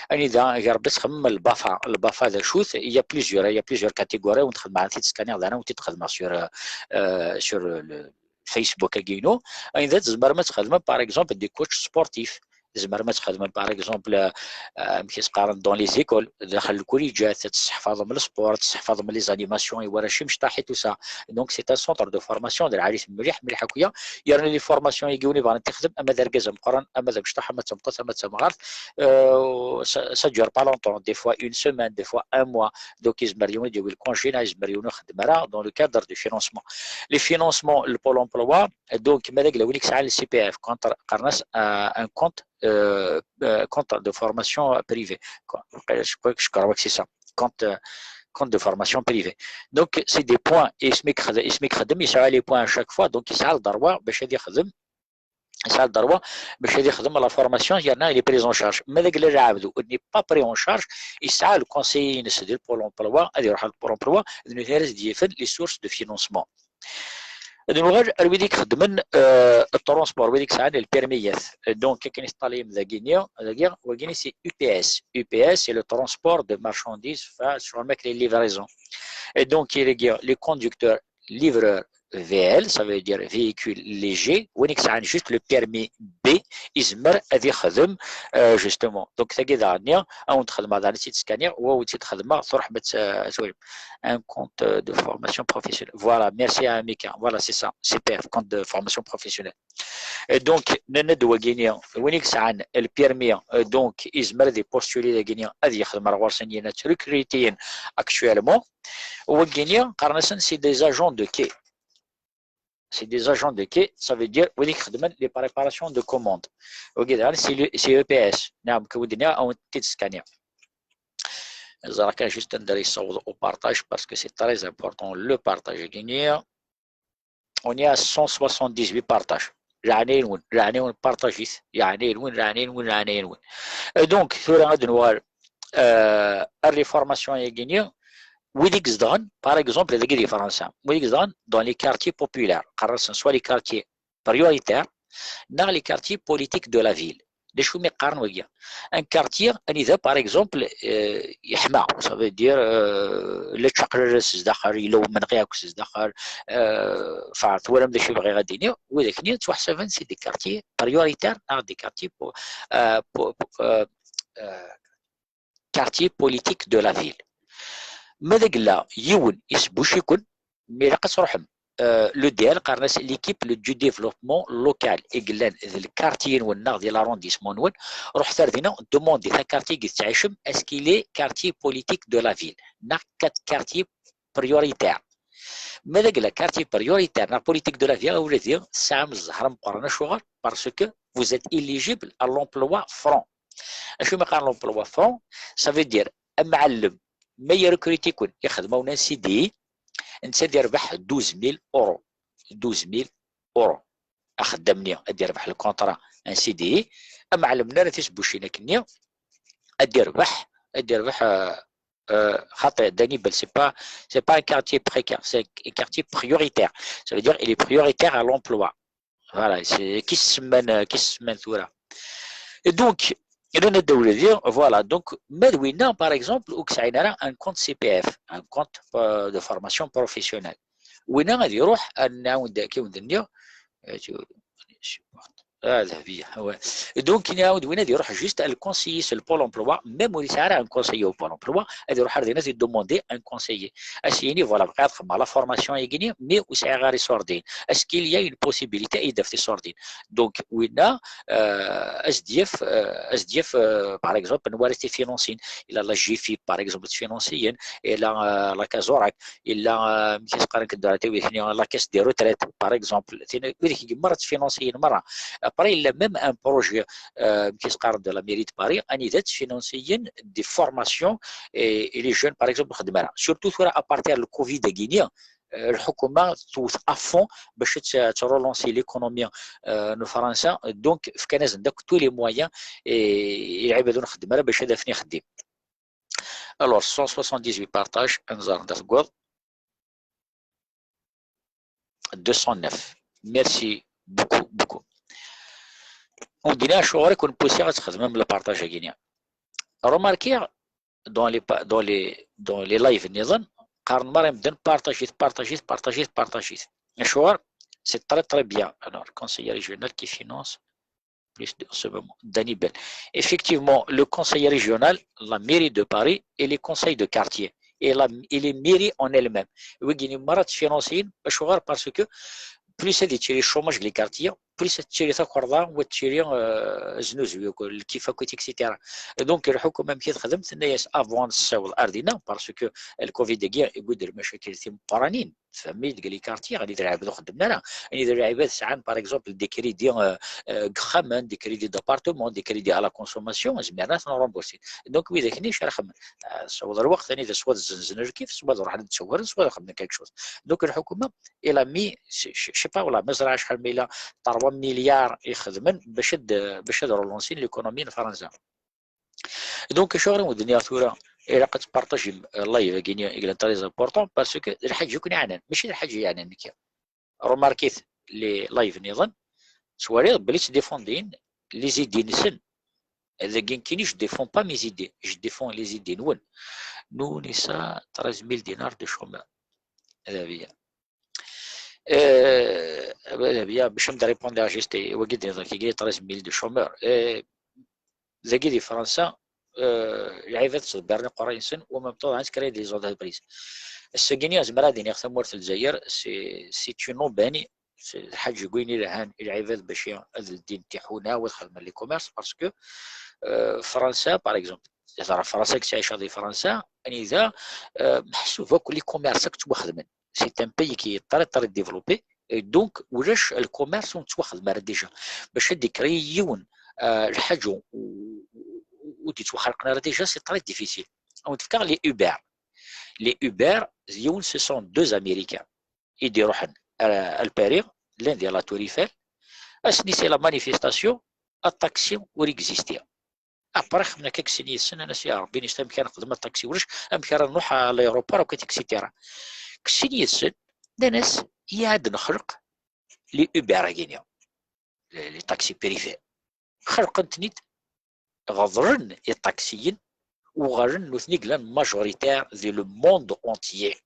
Anida, gar bas xemmem le BAFA, le BAFA d acu-t, il y a plusieurs, il y a plusieurs catégories, ur t-xedmeɣ ara, ur t-id-skaniɣ d ara, ur t-id-xedmeɣ sur, euh, euh, sur le, Facebook-agi-inu, anida tzemrem ad txedmem, par exemple, des coachs sportifs. Tzemrem ad txedmem, par exemple, euh, amek i s-qqaren, dans les écoles, daxel lkuliǧat, ad tesseḥfaḍem le sport, ad tesseḥfaḍem les animations i warrac imecṭaḥ et tout ça. Donc, c'est un centre de formation d lɛali-t mliḥ, mliḥ akya. Yerna les formations-agi win ibɣan ad t-ixdem, ama d argaz ameqqran, ama d amecṭaḥ, ama d tameṭṭut, ama d tamɣart, euh, ça, ça dure pas longtemps, des fois une semaine, des fois un mois. Donc, yezmer yiwen ad yawi le congé, neɣ yezmer yiwen ur ixeddem ara dans le cadre du financement. Les financements, le Pôle emploi, donc, ma d agla win i yesɛan le C P F, compte, qqaren-as, euh, un compte, euh, euh, compte de formation privée. Je crois que c'est ça. Compte, euh, compte de formation privée. Donc, c'est des points. Isem i ixeddem, isem i ixeddem, yesɛa les points à chaque fois, donc yesɛa le droit bac ad ixdem, yesɛa le droit bac ad ixdem la formation, yerna il est pris en charge. Ma d agla lɛebd ur n'est pas pris en charge, yesɛa le conseiller-ines di Pôle emploi, ad iruḥ ar Pôle emploi, d nutni ara s-d-yifen les sources de financement. Ad nuɣal ar wid i ixeddmen, euh, le transport, wid i yesɛan lpirmiyat. Donc, akken i teṭṭalayem dagini, dagi, wagini c'est U P S. U P S, c'est le transport de marchandises, enfin, sur les livraisons. Et donc, il y a les conducteurs, livreurs, V L, ça veut dire véhicule léger, win i yesɛan juste le permis B, yezmer ad ixdem, euh, justement. Donc, tagi daɣen-nni, ad wen-d-xedmeɣ daɣen, ad tt-id-skaniɣ, wa ur tt-id-xedmeɣ, truḥem ad tt-, euh, ad twalim. Un compte de formation professionnelle. Voilà, merci à Mika. Voilà, c'est ça, C P F, compte de formation professionnelle. Et donc, nenna-d wagini, win i yesɛan le permis, euh, donc, yezmer ad ipostuler dagini, ad yexdem ar ɣur-sen, yena ttrekrutiyen actuellement. Wagini, qqaren-asen, c'est des agents de quai. C'est des agents de quai, ça veut dire, wid i ixeddmen les préparations de commandes. Wagi daɣen, c'est le, c'est E P S. Naam, ken wid-nni, ad wen-t-id-skaniɣ. Ẓer kan juste anda ara yessaweḍ au partage, parce que c'est très important, le partage-agi-nni. On est à cent soixante-dix-huit partages. Leɛnaya-nwen, leɛnaya-nwen, partage-it. Leɛnaya-nwen, leɛnaya-nwen, leɛnaya-nwen. Euh, donc, tura ad nuɣal, euh, ar les formations-agi-nni, wid i izedɣen, par exemple, dagi di Fransa, wid i izedɣen dans les quartiers populaires, qqaren-asen soit les quartiers prioritaires, neɣ les quartiers politiques de la ville. D acu mi qqaren wagi? Un quartier anida, par exemple, euh, yeḥma, ça veut dire, euh, la ččaqlala s zdaxel, yella umenɣi akk s zdaxel, euh, enfin, twalam d acu i bɣiɣ ad d-iniɣ, widak-nni ttwaḥsaben c'est des quartiers prioritaires neɣ des quartiers po-, euh, po-, po-, euh, euh, quartiers politiques de la ville. Ma d agla yiwen isbuc-iken, mi ilaq ad truḥem, euh, le D L, qqaren-as l'équipe, le, du développement local, i yellan d lkartyi-nwen neɣ di l'arrondissement-nwen, ruḥet ar dina, demandit un quartier i tettɛicem, est-ce qu'il est quartier politique de la ville, neɣ quart-, quartier prioritaire. Ma d agla quartier prioritaire neɣ politique de la ville, ula d i tesɛam zzher ameqqran. Acuɣer? Parce que vous êtes éligible à l'emploi franc. Acu mi qqaren l'emploi franc? Ça veut dire, amɛellem, ma irekruti-ken, ixdem-awen un C D I, netta ad irbeḥ douze mille euros. Douze mille euros. Axeddam-nni ad irbeḥ le contrat un C D I, amɛellem-nni ara tisbucin akkenni, ad irbeḥ, ad irbeḥ, euh, euh, xaṭi, Danibel, c'est pas, c'est pas un quartier précaire, c'est un quartier prioritaire. Ça veut dire, il est prioritaire à l'emploi. Voilà, c'est, ki s-semman, ki s-semman tura. Et donc, rnan ad d-awladi, voilà, donc, ma d winna, par exemple, ur yesɛin ara un compte C P F, un compte, euh, de formation professionnelle. Winna ad iruḥ, ad nɛawed, ad k-, ad d-nniɣ, euh, tu, support. Ah, Dahbiya, ouais. Donc, il y a un, winna ad iruḥ juste à le conseiller, c'est le Pôle emploi, même ur yesɛi ara un conseiller au Pôle emploi, ad iruḥ ar dinna ad yedemande un conseiller. Ad s-yini, voilà, bɣiɣ ad xedmeɣ la formation-agi, mais ur sɛiɣ ara iṣurdiyen. Est-ce qu'il y a une possibilité ad yi-d-taf tiṣurdiyin? Donc, winna, euh, ad s-d-yaf, euh, ad s-d-yaf, euh, par exemple, anwa ara t-ifinansin. Il y a la G F I P, par exemple, ad t-finansin, il y a, euh, la Cazorac, il y a, euh, amek i s-qqaren deg ddura-agi, la Caisse des retraites, par exemple. Tin, wid-agi merra ttfinansiyen merra. Après, il y a même un projet, euh, amek i s-qqaren, de la mairie de Paris, anida ttfinansiyen des formations et, et les jeunes, par exemple, xedmen ara. Surtout tura, à partir du Covid-agi-ni, euh, lḥukuma tewwet à fond باش ت-, ترولونسي l'économie, euh, n Fransa. Donc, fkan-asen-d akk tous les moyens et, i lɛibad ur nxeddem ara باش ad afen ixeddim. Alors, cent soixante-dix-huit partages, ad nẓer anda tewweḍ. Deux cent neuf. Merci beaucoup, beaucoup. Ur d-nniɣ acuɣer i ken-pusiɣ ad txedmem le partage-agi-ni. Remarquez, dans les pa-, dans les, dans les lives nniḍen, qqaren merra medden partager-it, partager-it, partager-it, partager-it. Acuɣer? C'est très, très bien. Alors, conseiller régional qui finance plus de, en ce moment. Dany Ben. Effectivement, le conseil régional, la mairie de Paris et les conseils de quartier et la, et les mairies en elles-mêmes. Wigi-ni merra ttfinansiyen, acuɣer? Parce que plus ad yettili chômage deg les quartiers, plus ad tettili takerḍa, u ad tettili, euh, aznuzu, lkif akkit, et cetera. Donc, lḥukuma amek i texdem, tenna-yas avant ad nessaweḍ ar dinna, parce que le Covid-agi yewwi-d lmacakil timeqqranin. Tfehmem, deg les quartiers, anida lɛibad ur xeddmen ara, anida lɛibad sɛan, par exemple, des crédits, euh, euh, deg yixxamen, des crédits d'appartement, des crédits à la consommation, zemren ad ten-remboursin. Donc, widak-nni ad xedmen. Euh, swaḍ lweqt, anida swaḍ zzenzen lkif, swaḍ ruḥen ad ttewren, swaḍ xedmen quelque chose. Donc, lḥukuma, il a mis, je, je, je sais pas, wala, ma ẓriɣ acḥal, ma yella trois milliards i xedmen باش ad, باش ad relansin l'économie n Fransa. Donc, acuɣer i wen-d-nniɣ tura, ilaq ad tpartajim, euh, live-agi-ni, il est très important, parce que d lḥaǧa i ken-iɛnan, mačči d lḥaǧa i yeɛnan nekki. Remarquez-t, les lives nniḍen, twaliḍ belli ttdéfendin les idées-nsen. Dagi nekkini, je défends pas mes idées, je défends les idées-nwen. Nous, on est ça, treize mille dinars de chômeurs. Dahbiya. Euh, Dahbiya, باش نريبوندي juste, wagi d-nniḍen, kiki, treize mille de chômeurs. Euh, dagi di Fransa, euh, lɛibad ttḍebbiren iqerray-nsen, u même temps, ad créer des entreprises. Ass-agi-ni, zemreɣ ad iniɣ tamurt n Lezzayer, c'est, c'est une aubaine, c'est lḥaǧa n wayen ilhan i lɛibad باش ad ldin tiḥuna, u ad xedmen les commerces, parce que, euh, Fransa, par exemple, hḍeṛ ɣef Fransa, i ttɛiceɣ di Fransa, anida, euh, meḥsub akk les commerces akk ttwaxedmen. C'est un pays qui est très, très développé. Et donc, ulac le commerce ur nettwaxdem ara déjà. Bac ad d-ikrey yiwen, euh, lḥaǧa u, u, u, ur d-yettwaxelqen ara déjà, c'est très difficile. Ad wen-d-fkeɣ les Uber. Les Uber, d yiwen, ce sont deux Américains. I d-iruḥen ar, ar Paris, l'un di la Tour Eiffel. Ass-nni, c'est la manifestation, aṭaksi ur existi. Après, xemmen akka, kksen yid-sen, nnan-as, ya Rebbi, nista amek ara nexdem aṭaksi, ulac amek ara nruḥ à l'aéroport akk, et cetera. Kksen yid-sen, nnan-as, ya ad nexleq les Uber-agi-ni, les, les taxis privés. Xelqen-ten-id, ɣeḍlen iṭaksiyen, uɣalen nutni i yellan majoritaires di le monde entier.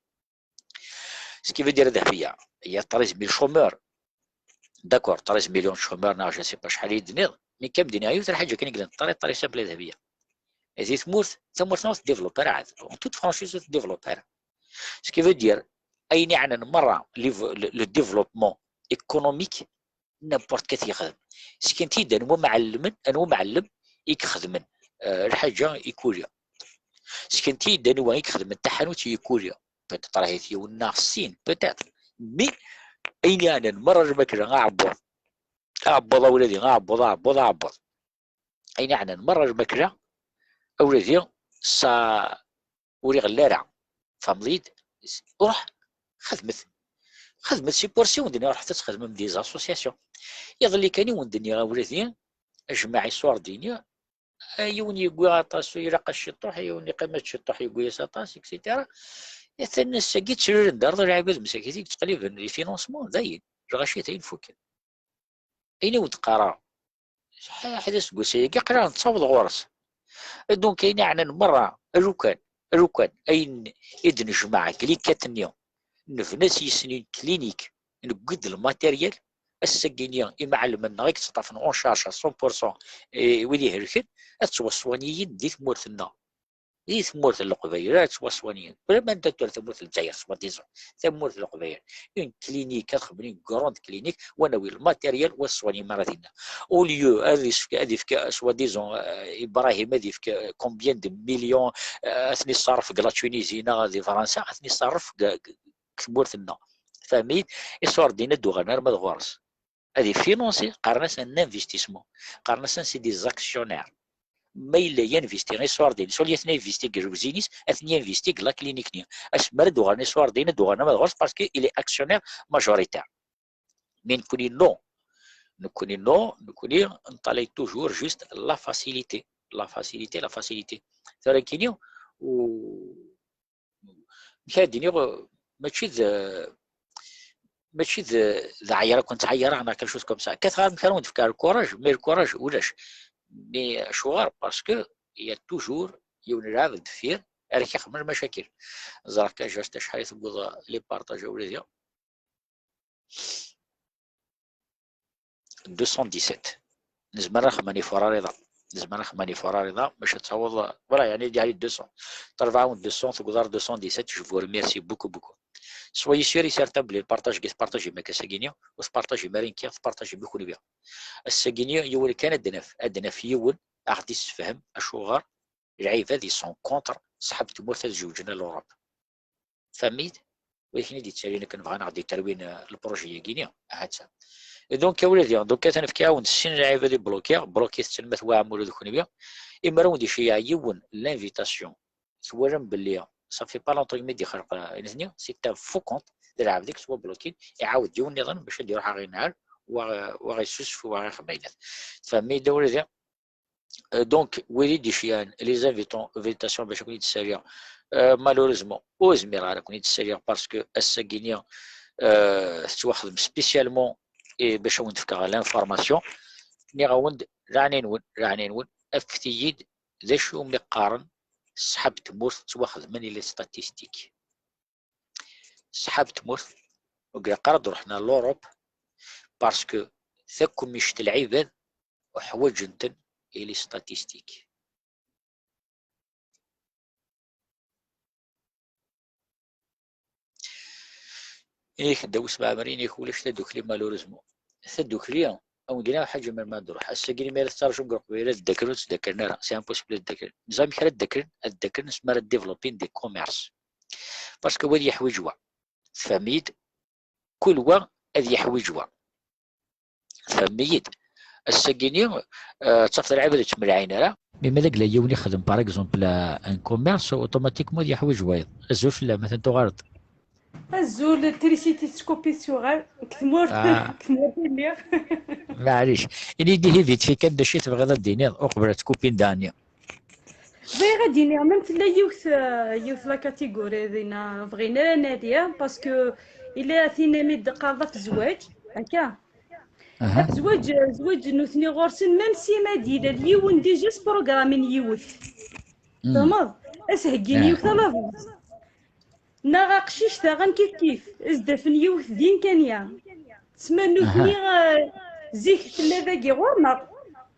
Ce qui veut dire, Dahbiya, il y a treize mille chômeurs. D'accord, treize millions de chômeurs, neɣ je sais pas acḥal i d-tenniḍ, mais kan d-iniɣ yiwet n lḥaǧa kan i yellan très, très simple, Dahbiya. Di tmurt, tamurt-nneɣ ur teddéveloppe ara ɛad. En toute franchise, ur teddéveloppe ara. Ce qui veut dire, ayen iɛnan merra le, le, le développement économique, n'importe quel i t-yexdem. Sken-t-id anwa mɛellmen, anwa mɛellem i ixedmen, euh, lḥaǧa i Kuria. Sken-t-id anwa i ixedmen taḥanut i Kuria. Peut-être ahat yiwen neɣ sin, peut-être. Mais ayen iɛnan merra lmakla, aɛebbuḍ, aɛebbuḍ a wladi, aɛebbuḍ, aɛebbuḍ, aɛebbuḍ. Ayen iɛnan merra lmakla, a wladi, sa ur iɣelli ara. Tfehmeḍ-iyi-d? Ruḥ, xedmet. Xedmet, c'est pour ça i wen-d-nniɣ ruḥet ad txedmem des associations. Iḍelli kan i wen-d-nniɣ a wladi, ajmaɛ iṣurdiyen, yiwen yewwi aṭas, ilaq-as ciṭuḥ, yiwen yeqqim-as ciṭuḥ, yewwi-as aṭas, et cetera. Atan ass-agi ttraren-d arḍa lɛibad msakit i yettqelliben les financements, dayen, lɣaci dayen fukken. Ayen i wen-d-qqareɣ, ḥedd aseggas-agi aql-aɣ nettaweḍ ɣur-s. Donc, ayen iɛnan merra, alukan, alukan, ayen i d-nejmeɛ deg likat-nni, nebna s yisni n klinik, newwi-d lmatéryel, Ass-agi-nni, imɛellmen-nneɣ i yettṭṭafen en charge à cent pour cent, eh, wid ihelken, ad ttwaṣwanyiyen di tmurt-nneɣ. Di tmurt n Leqbayel ara ttwaṣwanyen. Bla ma netta tura tamurt n Lezzayer, soi-disant. Tamurt n Leqbayel. Une clinique, ad xedmen une grande clinique, wa nawi le matériel, wa sswanyen ara dinna. Au lieu, ad yefk, ad yefk, soi-disant, euh, Ibrahim, ad yefk, euh, combien de millions, euh, ad ten-iṣerref deg la Tunisie, neɣ di Fransa, ad ten-iṣerref deg, deg tmurt-nneɣ. Tfehmit? Iṣurdiyen ad d-uɣalen arma d ɣur-s. Ad ifinansi, qqaren-as un investissement. Qqaren-as c'est des actionnaires. Ma yella yanvisti iṣurdiyen, s wali ad ten-investigi deg lewzin-is, ad ten-yanvisti deg la clinique-nni. Asmi ara d-uɣalen iṣurdiyen, ad d-uɣalen ama d ɣur-s, parce que il est actionnaire majoritaire. Mais nekkni, non. Nekkni, non. Nekkni, neṭṭalay toujours juste la facilité. La facilité, la facilité. Tura nekkini, u-, amek ara d-iniɣ, mačči d, mačči d, d aɛyar ad ken-ttɛeyyareɣ neɣ quelque chose comme ça. Kkateɣ amek ara wen-d-fkeɣ lkuraj, mais lkuraj ulac. Mais acuɣer? Parce que il y a toujours yiwen n lɛebd deffir ara k-ixemmen lmacakil. Ẓriɣ kan juste acḥal i tewweḍ les partages a wladi. Deux cent dix-sept. Nezmer ad xemmen ifurar iḍ-a. Nezmer ad xemmen ifurar iḍ-a, bac ad taweḍ, voilà, yeɛni, yeɛni deux cents. Ṭelbeɣ-awen deux cents, tewweḍ ar deux cent dix-sept, je vous remercie beaucoup, beaucoup. Soyez sûr et certain belli lparṭaj-agi tparṭajim akka ass-agi-nni, ur tparṭajim ara nekki, tparṭajim i kunwi. Ass-agi-nni yiwen kan ad d-naf, ad d-naf yiwen, ad ɣ-d-issefhem acuɣer lɛibad ils sont contre ṣṣḥab n tmurt ad zewǧen ar l'Europe. Tfehmit? Wid akken i d-yettalin akken bɣan ad ɣ-d-iterwin, eh, lprojet-agi-nni, ahat-a. Et donc, a wladi, donc, atan fkiɣ-awen-d sin lɛibad i blokiɣ, blokit-ten ma twaɛem ula d kenwi. Imi ara wen-d-iceyyeɛ yiwen l'invitation, twalam belli ça fait pas longtemps i d-ixelq, eh, nitni, c'est un faux compte, d lɛebd i yettwablokin, iɛawed yiwen nniḍen bac ad d-iruḥ ad ɣ-inɛel, wa, wa ɣ-issusef, wa ɣ-ixemma ayennat. Tfehmit, a wladi? Euh, donc, wid i d-iceyyeɛen les invitants, invitations bac ad ken-id-ssaliɣ. Euh, malheureusement, ur zmireɣ ara ad ken-id-ssaliɣ parce que ass-agi-nni, euh, tettwaxdem spécialement et bac ad wen-d-fkeɣ l'information. Nniɣ-awen-d, leɛnaya-nwen, leɛnaya-nwen, afet-iyi-d d acu umi qqaren ṣṣḥab n tmurt ttwaxedmen i les statistiques. Ṣṣḥab n tmurt ur ilaq ara ad ruḥen ar l'Europe parce que takemmict n lɛibad uḥwaǧen-ten i les statistiques. Inek ddaw usmeɛmer, inek ulac tadukli, malheureusement. Tadukli, a wen-d-iniɣ, ḥaǧa melmi ad d-truḥ. Ass-agi, mi ara tettarǧum deg Leqbayel ad ddakren, ur ttdakkren ara. C'est impossible ad ddakren. Neẓra amek ara ddakren, ad ddakren asmi ara développer des commerces. Parce que wa ad yeḥwiǧ wa. Tfehmem-iyi-d? Kul wa ad yeḥwiǧ wa. Tfehmem-iyi-d? Ass-agi-nni, eh, ttafeḍ lɛibad ur ttemlaɛin ara. Mi ma d agla yiwen ixdem, par exemple, eh, un commerce, automatiquement ad yeḥwiǧ wayeḍ. Azul fell-am, atan tuɣaleḍ. Azul, trisiti tettkupi tuɣal deg tmurt, ah, deg tmurt i lliɣ. Maɛlic. Ini-d ihi vite fait kan d acu i tebɣiḍ ad d-tiniḍ uqbel ad tkupin dani. Bɣiɣ ad d-iniɣ, même tella yiwet, eh, yiwet la catégorie dinna bɣin ara nadiya, parce que illa tin mi d-qqareḍ ɣef zzwaǧ, akka. Aha. Ɣef zzwaǧ, zzwaǧ nutni ɣur-sen, même si ma d-yella d yiwen déjà s programme n yiwet. Hmm. Tfehmeḍ? As-heggin, eh, yiwet ala bɣes. Neɣ aqcic daɣen kif kif, as-d-afen yiwet din kan ya. Tesma nutni, aha, eh, zik tella dagi ɣur-neɣ.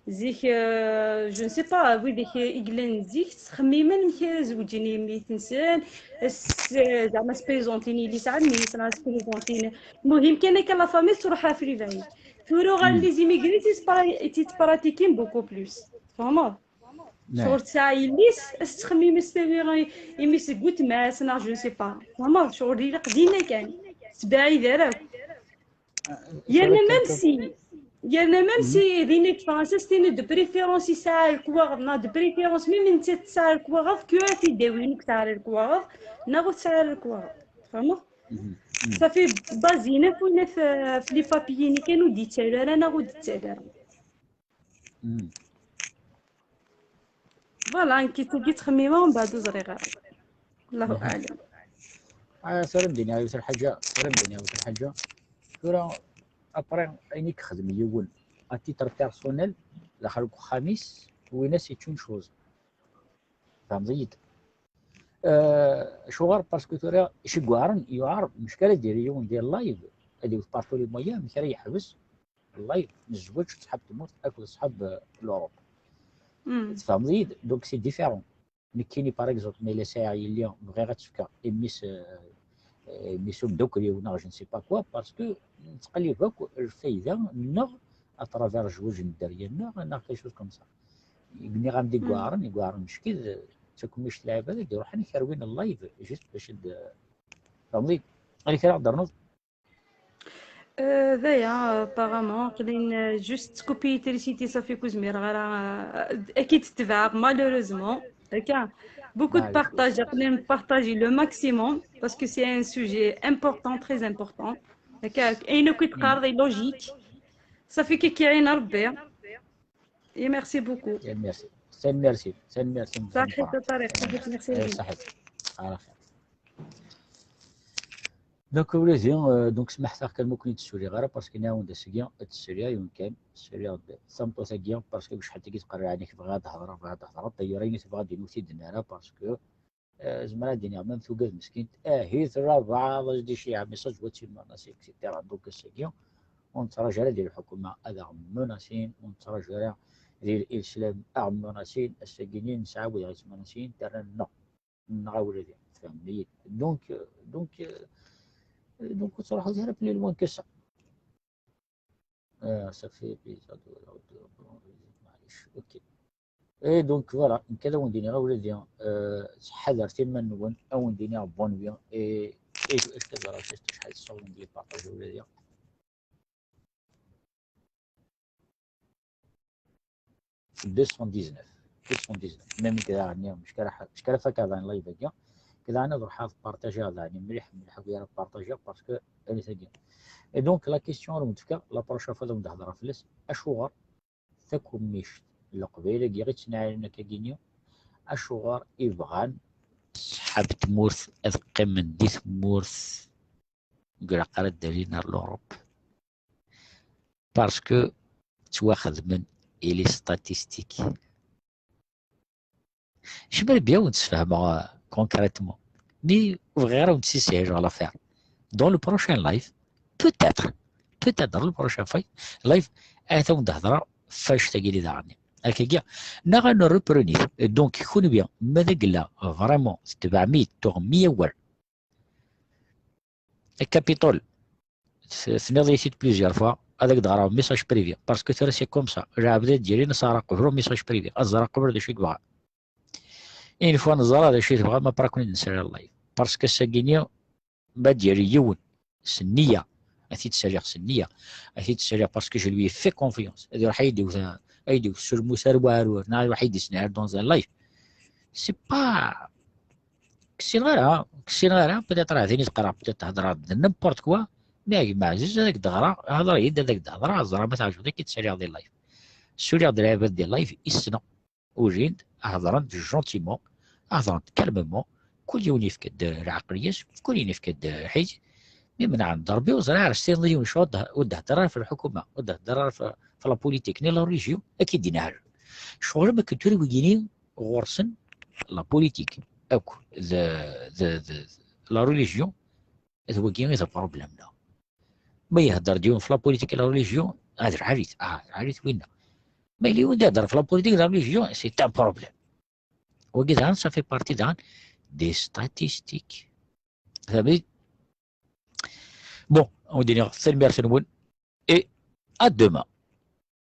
Zik, euh, je ne sais pas, widak i yellan zik ttxemmimen amek ara zewǧen i mmi-tsen, s-, zeɛma s-, présenter-n yelli-s ɛemmi-s, neɣ s-, présenter-n. Muhim kan akka la famille tettruḥ ɣef lebɛid. Tura uɣalen, hmm, les immigrés i tt-pra-, i tt-prattiken beaucoup plus. Tfehmeḍ? Naam. Ur tesɛa yelli-s, ad tettxemmim ad s-tawi i-, imi-s deg weltma-s, neɣ je ne sais pas. Tfehmeḍ? Ccɣel ilaq dinna kan. Ur tettbeɛɛid ara akk. Yerna même si, yerna même si dinna deg Fransa, s tin de préférence yesɛa lekwaɣeḍ, neɣ de préférence même nettat tesɛa lekwaɣeḍ, que ad t-id-awin ur yesɛi ara lekwaɣeḍ, neɣ ur tesɛi ara lekwaɣeḍ. Tfehmeḍ? Mhm, mhm. Ça fait base-ina f, f les papiers-nni kan ur d-yettali ara, neɣ ur d-yettali ara. Mhm. Voilà, nekk tagi ttxemmimeɣ, mbeɛd ur ẓriɣ ara. Allahu aɛlam. Ah, tura m-d-iniɣ yiwet n lḥaǧa, tura m-d-iniɣ yiwet n lḥaǧa. Tura, après, ayen i yexdem yiwen, à titre personnel, daxel deg uxxam-is, win-as c'est une chose. Tfehmeḍ-iyi-d? Euh, acuɣer? Parce que tura, icuɣer yuɛer, mec ara d-yiri yiwen di live, ad iwet par tous les moyens, amek ara yeḥbes, live n zzwaǧ n ṣṣḥab tmurt akked ṣṣḥab, euh, l'Europe. Tfehmeḍ-iyi-d? Donc c'est différent. Nekkini, par exemple, ma yella sɛiɣ yelli, bɣiɣ ad tt-fkeɣ i mmi-s, euh, euh, i mmi-s umeddakel-iw, neɣ je ne sais pas quoi, parce que nettqellib akk lfayda-nneɣ à travers zzwaǧ n dderya-nneɣ, neɣ quelque chose comme ça. Nniɣ-am-d iweɛren, iweɛren mecki d takemmict n lɛibad i d-iruḥen kerwin live, juste bac ad, tfehmeḍ-iyi-d? Amek ara ɣ-d-ternuḍ? Euh, d aya, apparemment, aql-in, euh, juste coupé électricité, ça fait que ur zmireɣ ara, euh, ad k-id-tebɛeɣ, malheureusement. Akka, beaucoup de partage, aql-in partager le maximum, parce que c'est un sujet important, très important. Akka, ayen akk i d-teqqareḍ est logique. Ça fait que k-iɛin Rebbi. Et merci beaucoup. Tanemmirt. Tanemmirt. Tanemmirt. Saḥit a Ṭariq, saḥit, merci. Eh, saḥit. Ala xir. Donc, ula d, euh, donc, smeḥt-aɣ kan ma ken-id-ssuriɣ ara, parce que nɛawed ass-agi ad tt-ssriɣ yiwen kan, ssriɣ-d tameṭṭut-agi, parce que acḥal tagi tqerriɛ-nni tebɣa ad d-hedreɣ, bɣiɣ ad d-hedreɣ, d'ailleurs ayen i tebɣa ad d-inu ur t-id-tenni ara, parce que, euh, zemreɣ ad d-iniɣ même tuggad meskint, ahi tella bɛaḍ ad d-iciɛ message, wa d timmeṛnasin, et cetera. Donc ass-agi ur nettraǧu ara di lḥukuma ad aɣ-menasin, ur nettraǧu ara di lislam ad aɣ-menasin, ass-agi-nni nesɛa wid ɣ-yettmenasin, terra-nneɣ. Neɣ a wladi, tfehmem-iyi-d. Donc, euh, donc, euh, donc, ur ttruḥut ara plus loin que ça. Ah, ça fait plaisir de vous retrouver. Maɛlic. Ok. Et donc, voilà, nekk ad awen-d-iniɣ a wladi, euh, ttḥadaret iman-nwen, ad awen-d-iniɣ bonne nuit, et, et, et, acḥal tessawḍem di partage a wladi. Deux cent dix-neuf. Deux cent dix-neuf. Même nekk daɣen, mecki ara, mecki ara fakeɣ daɣen live-agi. Nekk daɣen ad ruḥeɣ ad partagiɣ daɣen mliḥ, mliḥ akk ara partagiɣ parce que anit-agi. Et donc, la question ara wen-d-fkeɣ, la prochaine fois ad wen-d-hedreɣ fell-as, acuɣer takemmict n Leqbayel-agi i ttnaɛilen akkagini, acuɣer i bɣan ṣṣḥab tmurt ad qqimen di tmurt deg ilaq ara d-alin ar l'Europe? Parce que ttwaxedmen i les statistiques. J'aimerais bien wen-d-sfehmeɣ, euh, concrètement. Mais ur bɣiɣ ara wen-d-ssishileɣ l'affaire. Dans le prochain live, peut-être, peut-être dans le prochain fi-, live, ad awen-d-hedreɣ f annect-agi daɣen. Akkagi, neɣ ad n-reprenir. Donc, kunwi, ma d agella, vraiment, tetbeɛem-iyi-d, tuɣem-iyi awal. Capitole, t-, tenniḍ-iyi-t-id plusieurs fois, ad ak-d-ɣreɣ message privé, parce que tura c'est comme ça, lɛebd ad d-yali nesɛa qbel message privé, ad ẓreɣ qbel d acu i yebɣa. Une fois neẓra d acu i tebɣa, ma après ad ken-id-nsali live. Parce que ass-agi-nni, ma ad d-yali yiwen s nniya, ad t-id-saliɣ s nniya, ad t-id-saliɣ parce que je lui ai fait confiance. Ad iruḥ ad yi-d-iwet, ad yi-d-iwet s lmus ar waɛrur, neɣ ad iruḥ ad yi-d-isnehher dans un live. C'est pas, ur k-ssineɣ ara, ur k-ssineɣ ara, peut-être ahat ayen i d-qqareɣ, peut-être hedreɣ-d d n'importe quoi, mais a gma Ɛziz, ad ak-d-ɣreɣ, hder-iyi-d, ad ak-d-hedreɣ, ad ẓreɣ ma teɛǧbeḍ-ak i d-saliɣ di live. Ssaliɣ-d lɛibad di live, i ssneɣ. Ulin-d, hedren-d gentiment, hedren-d calmement, kul yiwen yefka-d lɛeqliya-s, kul yiwen yefka-d ḥiz, mi menɛen-d Rebbi, ur ẓriɣ ara s tineḍ yiwen ur d-, ur d-hedder ara ɣef lḥukuma, ur d-hedder ara ɣef, ɣef la politique, ni la religion, ad k-id-inɛel. Ccɣel am akken tura wigini ɣur-sen la politique akk d, d, d, d la religion, d wagi i d problème-nneɣ. Ma ihedder-d yiwen f la politique et la religion, ah, d lɛali-t, ah, d lɛali-t winna. Ma yella yiwen d ihedder f la politique et la religion, c'est un problème. Wagi daɣen, ça fait partie daɣen des statistiques. Fehmit? Bon, ad wen-d-iniɣ tanemmirt-nwen et à demain.